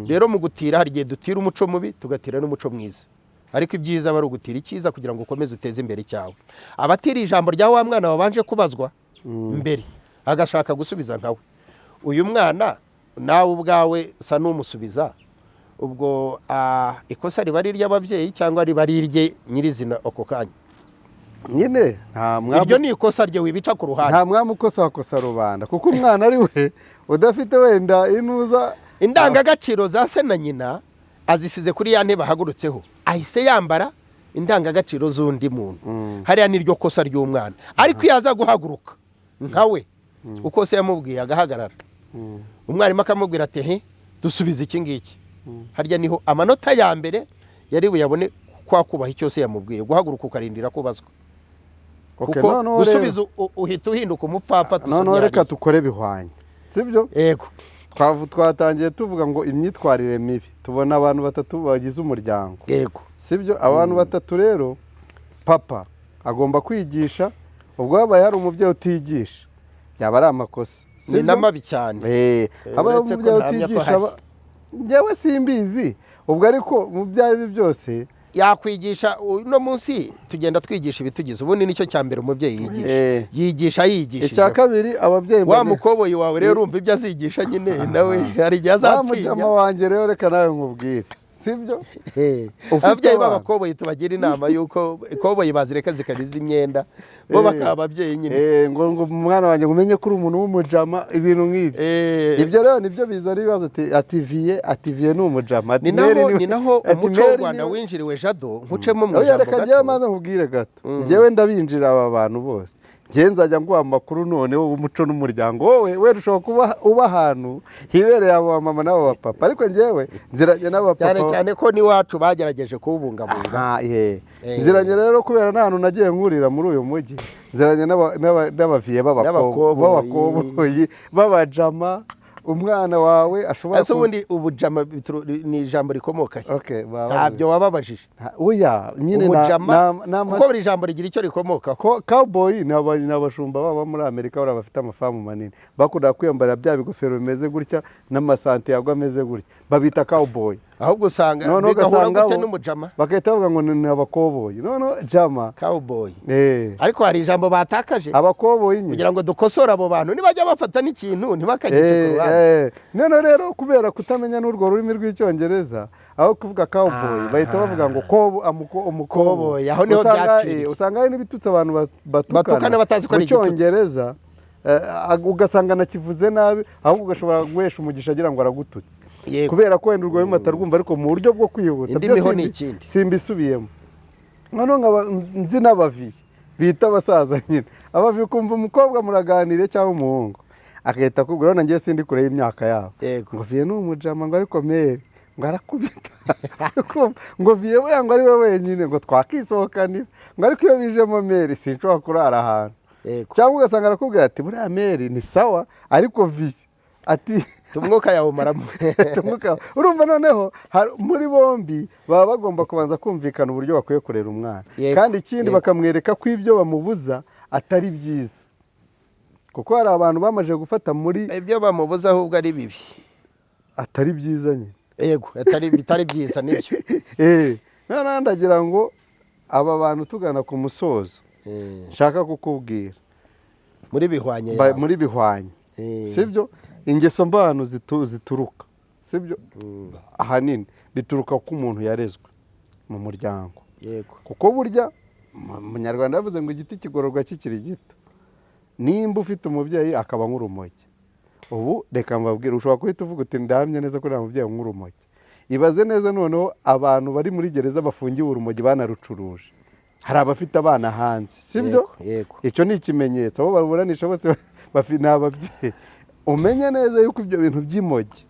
Rero mu gutira, hari igihe dutira umuco mubi, tugatira n'umuco mwiza, ariko ibyiza aba ari ugutira icyiza kugira ngo ukomeze uteze imbere icyawe. Abatiriye ijambo rya wa mwana wabanje kubazwa mbere, agashaka gusubiza nkawe, uyu mwana nawe ubwawe sa n'umusubiza, ubwo ikosa riba ari iry'ababyeyi cyangwa riba ari irye nyirizina ako kanya? Nyine nta mwami. Iryo ni ikosa rye, wibica ku ruhande. Nta mwami ukosa wakosa rubanda, kuko umwana ari we udafite wenda inuza. Indangagaciro za se na nyina azisize kuri ya ntebe ahagurutseho, ahise yambara indangagaciro z'undi muntu. Hariya ni ryo kosa ry'umwana. Ariko iyo aza guhaguruka nka we uko se yamubwiye, agahagarara, umwarimu akamubwira ati: "He, dusubize iki ngiki," harya niho amanota ya mbere yari buyabone, kwa kubaha icyo se yamubwiye, guhaguruka ukarindira kubazwa. Okay, kuko noneho rero- gusubiza uhita uhinduka umupfapfa. Noneho Tusomye reka hariya. Dukore bihwanye, sibyo? Yego. Twatangiye tuvuga ngo imyitwarire mibi, tubona abantu batatu bagize umuryango. Yego. Sibyo? Abantu batatu rero, papa agomba kwigisha. Ubwo habaye hari umubyeyi utigisha, byaba ari amakosa. Ni Sibyo? na mabi cyane. Habaye Uretse ko umubyeyi ntahamya ko utigisha hari. Njyewe simbizi ubwo, ariko mu byo ari byo byose Yakwigisha. Uno munsi tugenda twigisha ibitugize, ubundi nicyo cya mbere umubyeyi yigisha. Yigisha yigisha. Icya kabiri, ababyeyi wa mukoboyi wawe rero, urumva ibyo azigisha nyine nawe hari igihe wa azatinya. Mujama wanjye rero, reka nawe nkubwire, sibyo? Ufite Ababyeyi abana. b'abakoboyi tubagira inama y'uko ikoboyi bazireka zikaba iz'imyenda, bo bakaba ababyeyi nyine. Ngo umwana wanjye ngo umenye ko uri umuntu w'umujama, ibintu nk'ibyo. Ibyo rero nibyo bizana ibibazo, ati vieux, ati vieux ni umujama, ati Ni naho Mary ni naho ati umuco w'u Mary Rwanda winjiriwe. Jado, nkucemo mu Oya, ijambo reka njyewe gato. maze nkubwire gato. Njyewe ndabinjira aba bantu bose, njyewe nzajya nguha amakuru noneho w'umuco n'umuryango. Wowe wenda ushobora kuba uba ahantu hibereye abo mama n'abo bapapa, ariko njyewe nziranye n'abapapa. Cyane cyane ko n'iwacu bagerageje kuwubungabunga. Aha, ye. Nziranye rero, kubera nta hantu nagiye nkurira muri uyu mujyi, nziranye n'abavieux N'abakoboyi. b'abakoboyi, b'abajama. Umwana wawe ashobora Ese ubundi ubujama ni ijambo rikomoka he? Okay, baba- Ntabyo wababajije? Oya nyine Umujama, kuko buri jambo rigira icyo rikomokaho. Cowboy ni abashumba baba muri Amerika, bariya bafite amafamu manini, bakunda kwiyambarira bya bigofero bimeze gutya n'amasantiago ameze gutya, babita cowboy. Ahubwo usanga Noneho bigahura ugasanga gute bo n'umujama? Bagahita bavuga ngo ni abakoboyi. Noneho jama. Cowboy. Ariko hari ijambo batakaje. Abakoboyi nyine. Kugira ngo dukosore abo bantu, nibajya bafata n'ikintu ntibakagice ku ruhande. Noneho rero kubera kutamenya n'urwo rurimi rw'Icyongereza, aho kuvuga cowboy bahita bavuga ngo kobo umukoboyi. Cowboy, aho niho Usanga, byapfiriye. usanga hari n'ibitutsi abantu batukana Batukana batazi ko mu ari igitutsi. Cyongereza, ugasanga nakivuze nabi, ahubwo ugashobora guhesha umugisha agira ngo aragututse, kubera ko wenda urwo rurimi atarwumva, ariko mu buryo bwo kwihuta. Indimi Byo ho ni ikindi. Simbisubiyemo. Noneho nkaba nzi n'abavieux bita abasaza nyine. Abavieux, ukumva umukobwa muraganire cyangwa umuhungu agahita akubwira, urabona ngewe sindi kure y'imyaka yabo, ngo vieux ni umujama, ngo ariko mère ngo arakubita. Kumva, ngo vieux buriya ngo ari we wenyine ngo twakisohokanira, ngo ariko iyo bijemo mère sinshobora kurara ahantu. Cyangwa ugasanga arakubwira ati: "Buriya mère ni sawa, ariko vieux," ati Tumwuka yawumaramo. Tumwuka. Urumva noneho muri bombi baba bagomba kubanza kumvikana uburyo bakwiye kurera umwana. Kandi ikindi, bakamwereka ko ibyo bamubuza atari byiza, kuko hari abantu bamaze gufata muri Ibyo bamubuza ahubwo ari bibi. Atari byiza nyine. Yego, atari bitari byiza nibyo. Noneho ndagira ngo aba bantu, tugana ku musozo, nshaka kukubwira Muri bihwanye yawe. Muri bihwanye, sibyo? Ingeso mbano zituruka, sibyo, ahanini bituruka ko umuntu yarezwe mu muryango. Kuko burya Umunyarwanda yavuze ngo igiti kigororwa kikiri gito. Nimba ufite umubyeyi akaba nk'urumogi, ubu reka mbabwire, ushobora guhita uvuga uti: "Ndahamya neza ko nta mubyeyi nk'urumogi." Ibaze neza noneho abantu bari muri gereza bafungiwe urumogi banarucuruje. Hari abafite abana hanze, sibyo? Yego. Icyo ni ikimenyetso. Abo baburanisha bose ni ababyeyi. Umenye neza yuko ibyo bintu by'imogi,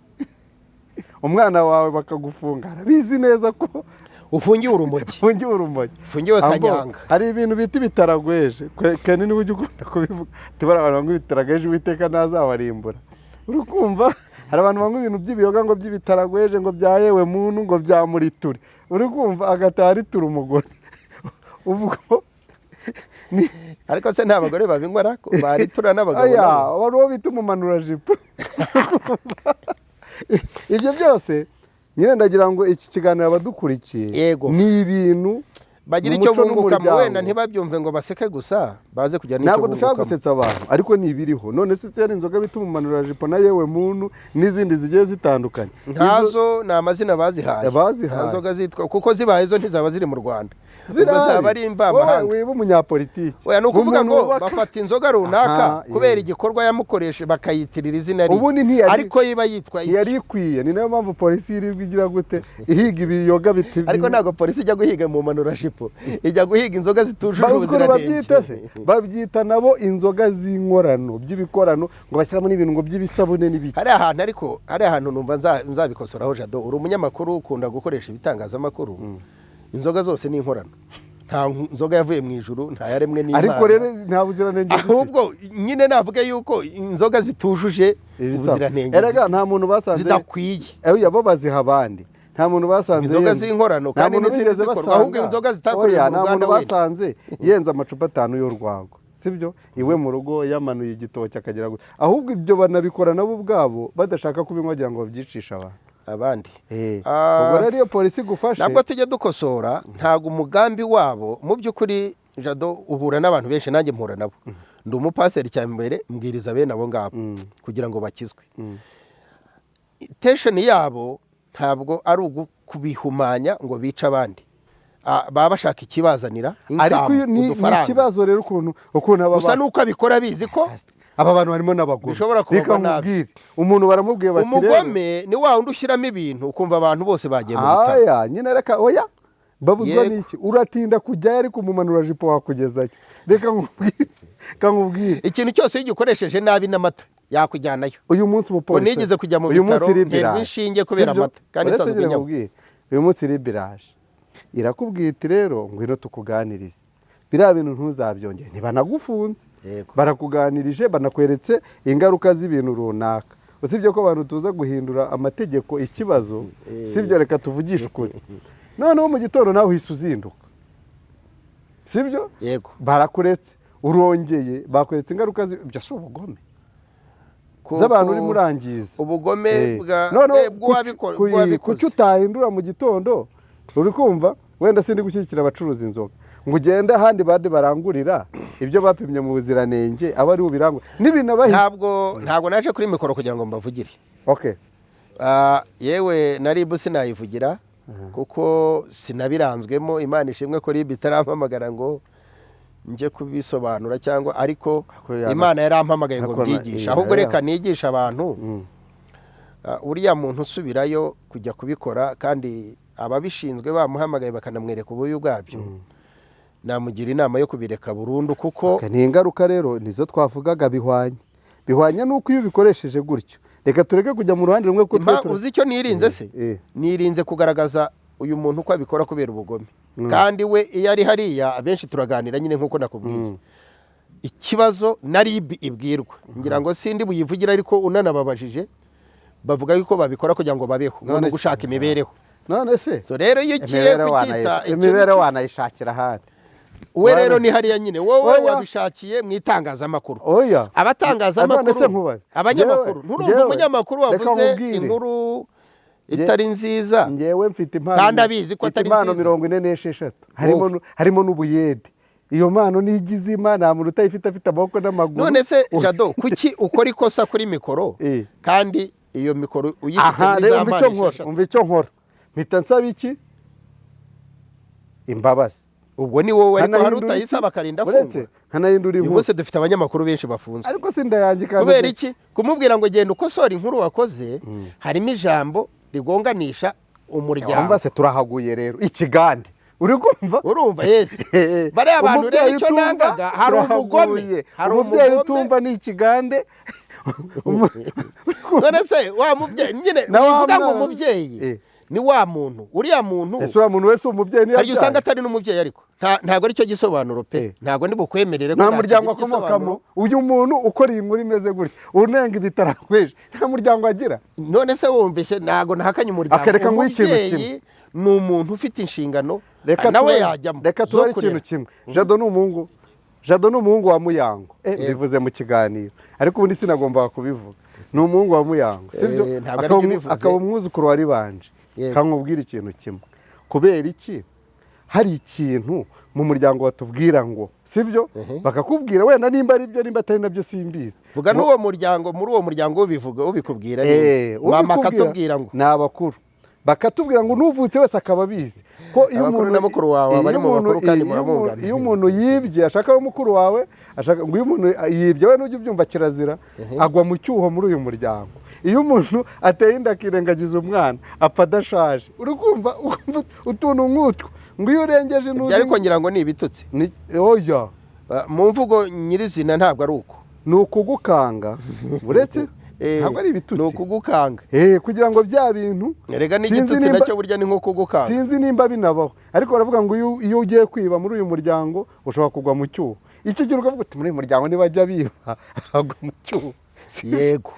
umwana wawe bakagufunga, arabizi neza ko Ufungiwe urumogi. Ufungiwe urumogi. Ufungiwe Ambo, kanyanga. Hari ibintu bita ibitaragweje. Ken niwe ujya ukunda kubivuga, tubara abantu banywa ibitaragweje, Uwiteka ntazabarimbura. Uri kumva, hari abantu banywa ibintu by'ibiyoga ngo by'ibitaragweje, ngo bya yewe muntu, ngo bya muriture. Uri kumva, agataha aritura umugore ubwo ni Ariko se nta bagore babinywa ra? Baritura n'abagabo Aya, nabo? wari uwo bita umumanurajipo. Ibyo byose nyine ndagira ngo iki kiganiro abadukurikiye, ni ibintu Bagira mu icyo muco bungukamo. n'umuryango. Wenda ntibabyumve ngo baseke gusa, baze kugira n'icyo Ntabwo dushaka bungukamo. gusetsa abantu, ariko ni ibiriho. None se ari inzoga bita umumanurajipo na yewe muntu n'izindi zigiye zitandukanye? Ntazo, ni amazina bazihaye. Bazihaye. Nta nzoga zitwa, kuko zibaye zo ntizaba ziri mu Rwanda, ubwo Zirahari. zaba ari imvamahanga. Wowe wiba umunyapolitiki. Oya, ni ukuvuga Umuntu ngo bafata inzoga runaka kubera igikorwa yamukoreshe, bakayitirira izina rye, Ubundi ariko iba yitwa iki? Ntiyari ikwiye. Ni nayo mpamvu polisi yirirwa igira gute, ihiga ibiyoga biti. Ariko ntabwo polisi ijya guhiga mu manurajipo, ijya guhiga inzoga zitujuje Bazi ukuntu ubuziranenge. babyita se? Babyita nabo inzoga z'inkorano, by'ibikorano, ngo bashyiramo n'ibintu ngo by'ibisabune n'ibiki. Hari ahantu, ariko hari ahantu numva nzabikosoraho. Jado, uri umunyamakuru, ukunda gukoresha ibitangazamakuru. Inzoga zose ni inkorano, nta nzoga yavuye mu ijuru, nta yaremwe n'Imana. Ariko rero nta buziranenge zifite. Ahubwo nyine navuga yuko inzoga zitujuje Ibisabwa. ubuziranenge, Erega nta muntu basanze zidakwiye. Oya, bo baziha abandi. Nta muntu basanze Inzoga z'inkorano, nta kandi muntu n'izindi bigeze zikorwa, basanga. ahubwo inzoga zitakorewe Oya, mu nta ruganda muntu wenda. basanze yenze amacupa 5 y'urwagwa, sibyo, iwe mu rugo, yamanuye igitoki akagira gutya. Ahubwo ibyo banabikora nabo ubwabo badashaka kubinywa, bagira ngo babyicishe abantu. Abandi. Ubwo rero iyo polisi igufashe Ntabwo tujya dukosora, ntabwo umugambi wabo mu by'ukuri. Jado, uhura n'abantu benshi, nanjye mpura nabo. Ndi umupasiteri, cya mbere mbwiriza bene abo ngabo kugira ngo bakizwe. Intention yabo ntabwo ari ukubihumanya ngo bice abandi. Baba bashaka ikibazanira Ariko iyo income, ni udufaranga. ikibazo rero ukuntu aba Gusa nuko abikora abizi ko aba bantu harimo n'abagome. bishobora kubagwa Reka nabi. nkubwire, umuntu baramubwiye bati rero Umugome ni wa wundi ushyiramo ibintu ukumva abantu bose bagiye mu bitaro. Aya nyine, reka, oya, babuzwa n'iki? Uratinda kujyayo, ariko umumanurajipo wakugezayo. Reka nkubwire. Ikintu cyose iyo ugikoresheje nabi, n'amata yakujyanayo. Uyu munsi umupolisi Ngo nigeze kujya mu uyu bitaro, munsi RIB nterwa iraje. inshinge kubera Sibyo? amata, kandi Uretse nsanzwe nyine nyanywa. nkubwire, uyu munsi RIB iraje, irakubwira iti rero ngwino tukuganirize, biriya bintu ntuzabyongere. Ntibanagufunze, barakuganirije, banakweretse ingaruka z'ibintu runaka. Usibye ko abantu tuza guhindura amategeko ikibazo, sibyo? Reka tuvugishe ukuri. Noneho mu gitondo nawe uhise uzinduka, sibyo? Yego. Barakuretse, urongeye, bakweretse ingaruka ibyo si ubugome z'abantu urimo urangiza? Ubugome Noneho bw'uwabikoze. Kuki utahindura mu gitondo? Uri kumva, wenda sindi gushyigikira abacuruza inzoga, ngo ugende ahandi bandi barangurira ibyo bapimye mu buziranenge, aba ari ubirangura n'ibintu. Ntabwo naje kuri mikoro kugira ngo mbavugire. Yewe na RIB sinayivugira kuko sinabiranzwemo. Imana ishimwe ko RIB itarampamagara ngo njye kubisobanura cyangwa, ariko Ako yana- Imana yarampamagaye ngo Ako mbyigishe. Ahubwo reka nigishe abantu. Uriya muntu usubirayo kujya kubikora kandi ababishinzwe bamuhamagaye bakanamwereka ububi bwabyo, namugira inama yo kubireka burundu kuko Okay, ni ingaruka rero nizo twavugaga, bihwanye n'uko iyo ubikoresheje gutyo. Reka tureke kujya mu ruhande rumwe kuko twe Uzi icyo nirinze se? Nirinze kugaragaza uyu muntu uko abikora kubera ubugome, kandi we iyo ari hariya abenshi turaganira nyine nk'uko nakubwiye. Ikibazo na RIB ibwirwa, ngira ngo sindi buyivugire, ariko unanababajije bavuga yuko babikora kugira ngo babeho, ngo ni ugushaka imibereho. None se So rero iyo ugiye imibereho kucyita imibereho wanayishakira ahandi. We rero ni hariya nyine wowe Oya. wabishakiye mu itangazamakuru. Oya. Abatangazamakuru, None se nkubaze. abanyamakuru, nturumva umunyamakuru Reka wavuze nkubwire. inkuru itari nziza Ngewe mfite impano kandi abizi ko mfite atari impano nziza? 46, harimo Wowe. harimo n'ubuyede. Iyo mpano niyo Imana, nta muntu utayifite, afite amaboko n'amaguru. None se Jado, kuki ukora ikosa kuri mikoro kandi iyo mikoro uyifite Aha muri rero za umva icyo mpano nkora. 6? Umva icyo nkora, mpita nsaba iki? Imbabazi. Ubwo ni wowe, ariko hari Nkanahindura utayisaba iki? akarinda Uretse afungwa. nkanahindura Uyu inkuru. munsi dufite abanyamakuru benshi bafunzwe. Ariko sindayangika. Kubera iki? Kumubwira ngo genda ukosora inkuru wakoze, harimo ijambo rigonganisha umuryango. Umva se, turahaguye rero ikigande. Uri kumva? Urumva, yes, bariya bantu rero Umubyeyi icyo utumva, nangaga, hari umugome, turahaguye. hari Umubyeyi umugome. utumva ni ikigande. None se wa mubyeyi nyine Na wa wivuga ngo mwana. umubyeyi ni wa muntu, uriya muntu. Ese uriya muntu wese umubyeyi niyo Hari igihe usanga yabyaye? atari n'umubyeyi, ariko ntabwo aricyo gisobanuro pe. Ntabwo ndi bukwemerere ko Nta muryango nakigira akomokamo? igisobanuro. Uyu muntu ukora iyi nkuru imeze gutya, unenga ibitarakwije, nta muryango agira? None se wumvishe, ntabwo nahakanye umuryango. Akareka nguhe ikintu Umubyeyi ni umuntu ufite inshingano, Reka nawe tubare, yajyamo reka zo tubare kurera. ikintu kimwe. Jado ni umuhungu, Jado ni umuhungu wa Muyango. Mbivuze mu kiganiro, ariko ubundi sinagombaga kubivuga. Ni umuhungu wa Muyango, sibyo? Ntabwo Akaba aribyo ubivuze. akaba umwuzukuru wa Ribanje. Kankubwira ikintu kimwe: kubera iki hari ikintu mu muryango batubwira ngo sibyo? Bakakubwira wenda nimba ari byo, nimba atari nabyo simbizi. Vuga n'uwo muryango, muri uwo muryango ubivuga, ubikubwira ni mama Ubikubwira akatubwira ngo ni abakuru, bakatubwira ngo n'uvutse wese akaba abizi ko iyo Abakuru umuntu na mukuru wawe iyo bari mu bakuru kandi iyo muramungana. Iyo umuntu yibye, ashaka abe mukuru wawe, ashaka ngo iyo umuntu yibye, we nujya ubyumva, kirazira, agwa mu cyuho muri uyu muryango. Iyo umuntu ateye inda akirengagiza umwana, apfa adashaje. Uri kumva? Ukumva utuntu nk'utwo, ngo iyo urengeje Ibyo ntuzi ariko ngira ngo ni ibitutsi. Oya. Mu mvugo nyirizina ntabwo ari uko. Ni ukugukanga, uretse ntabwo ari ibitutsi. Ni ukugukanga. Kugira ngo bya bintu Erega sinzi n'igitutsi nacyo burya ni nko kugukanga. Sinzi nimba binabaho, ariko baravuga ngo iyo ugiye kwiba muri uyu muryango ushobora kugwa mu cyuho. Icyo gihe ukavuga uti: "Muri uyu muryango nibajya biba bagwa mu cyuho." Yego,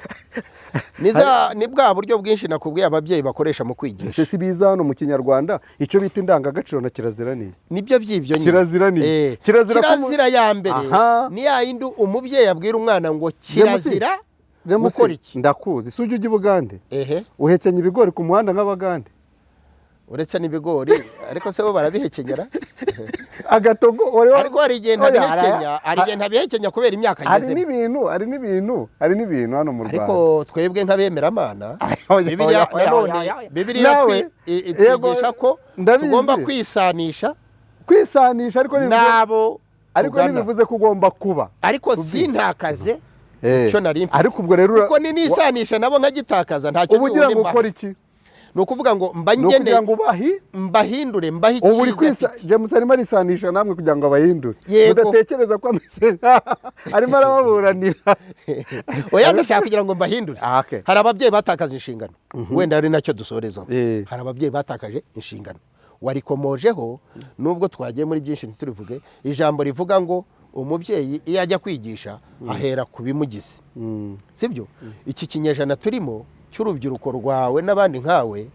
ni bwa buryo bwinshi nakubwiye ababyeyi bakoresha mu kwigisha. Ese si biza hano mu Kinyarwanda, icyo bita indangagaciro na kirazira ni iki? Nibyo by'ibyo nyine. Kirazira ni kirazira Kirazira ya mbere ni ya yindi umubyeyi abwira umwana ngo kirazira James, gukora iki. Ndakuzi, si ujya ujya i Bugande? Ehe. Uhekenya ibigori ku muhanda nk'Abagande? Uretse n'ibigori, ariko se bo barabihekenyera? Agatogo Ariko hari igihe Oya, ntabihekenya, hari igihe ntabihekenya kubera imyaka hari ngezemo. n'ibintu, hari n'ibintu, hari n'ibintu hano mu Rwanda. Ariko twebwe nk'abemeramana, Oya, Bibiliya oya, oya, nanone oya, oya. Bibiliya Nawe, itwigisha yego, ko ndabizi. tugomba kwisanisha Kwisanisha, ariko n'abo ariko tugana. ntibivuze ko ugomba kuba Ariko sintakaze icyo nari mfite. Ariko ubwo rero Kuko nisanisha nabo nkagitakaza, ntacyo uba ugira ndi ngo bubone ukore mbaha. iki? Ni ukuvuga ngo mba Ni ngeneye ukugira ngo ubahi mbahindure, mbahe Ubu uri icyiza kwisa mfite. James arimo arisanisha namwe kugira ngo abahindure. Yego. Mudatekereza ko ameze nkaho arimo arababuranira. Oya, ndashaka kugira ngo mbahindure. Ah, okay. Hari ababyeyi batakaje inshingano, wenda ari nacyo dusorezaho. Hari ababyeyi batakaje inshingano, warikomojeho, nubwo twagiye muri byinshi ntiturivuge. Ijambo rivuga ngo umubyeyi iyo ajya kwigisha ahera ku bimugize, sibyo? Iki kinyejana turimo cy'urubyiruko rwawe n'abandi nkawe,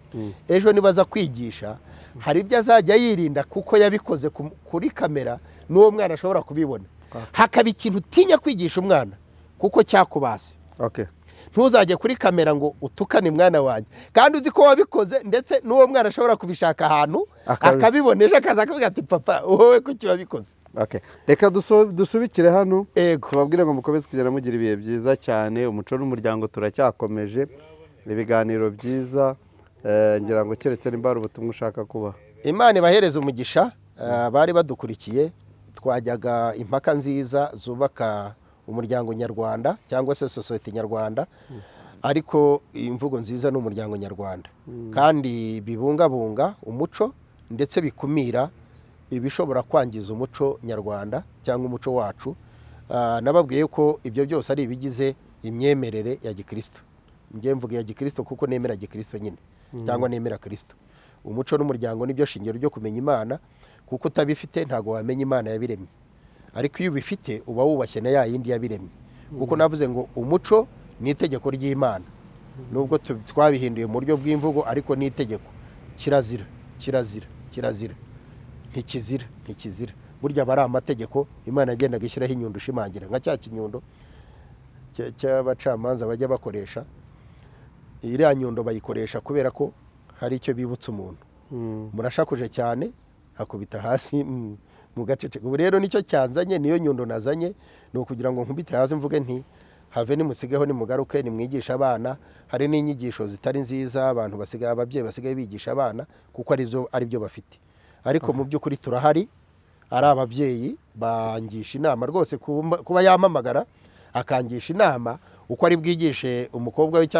ejo nibaza kwigisha hari ibyo azajya yirinda kuko yabikoze kuri kamera n'uwo mwana ashobora kubibona. Hakaba ikintu utinya kwigisha umwana kuko cyakubase. Ntuzajye kuri kamera ngo utukane mwana wanjye kandi uzi ko wabikoze, ndetse n'uwo mwana ashobora kubishaka ahantu akabibona, ejo akaza akavuga ati: "Papa, wowe kuki wabikoze?" Okay. Reka dusubikire hano. Ego. Tubabwire ngo mukomeze kugenda mugira ibihe byiza cyane. Umuco n'umuryango, turacyakomeje ibiganiro byiza. Ngira ngo keretse nimba hari ubutumwa ushaka kubaha. Imana ibahereze umugisha bari badukurikiye. Twajyaga impaka nziza zubaka umuryango nyarwanda cyangwa se sosiyete nyarwanda, ariko imvugo nziza ni umuryango nyarwanda, kandi bibungabunga umuco ndetse bikumira ibishobora kwangiza umuco nyarwanda cyangwa umuco wacu. Nababwiye ko ibyo byose ari ibigize imyemerere ya gikristo. Njye mvuga iya gikristo kuko nemera gikristo nyine, cyangwa nemera Kristo. Umuco n'umuryango nibyo shingiro ryo kumenya Imana, kuko utabifite ntabwo wamenya Imana yabiremye, ariko iyo ubifite uba wubashye na ya yindi yabiremye, kuko navuze ngo umuco ni itegeko ry'Imana, nubwo twabihinduye mu buryo bw'imvugo, ariko ni itegeko. Kirazira, kirazira, kirazira, ntikizira, ntikizira. Burya aba ari amategeko Imana yagendaga ishyiraho inyundo ishimangira, nka cya kinyundo cy'abacamanza bajya bakoresha. Iriya nyundo bayikoresha kubera ko hari icyo bibutsa umuntu: murashakuje cyane, akubita hasi mu gacece. Ubu rero nicyo cyanzanye, niyo nyundo nazanye, ni ukugira ngo nkubite hasi mvuge nti: "Have, nimusigeho, nimugaruke, nimwigishe abana." Hari n'inyigisho zitari nziza abantu basigaye, ababyeyi basigaye bigisha abana kuko aribyo bafite, ariko mu by'ukuri turahari. Ari ababyeyi bangisha inama rwose, kuba yampamagara akangisha inama uko ari bwigishe umukobwa we cyangwa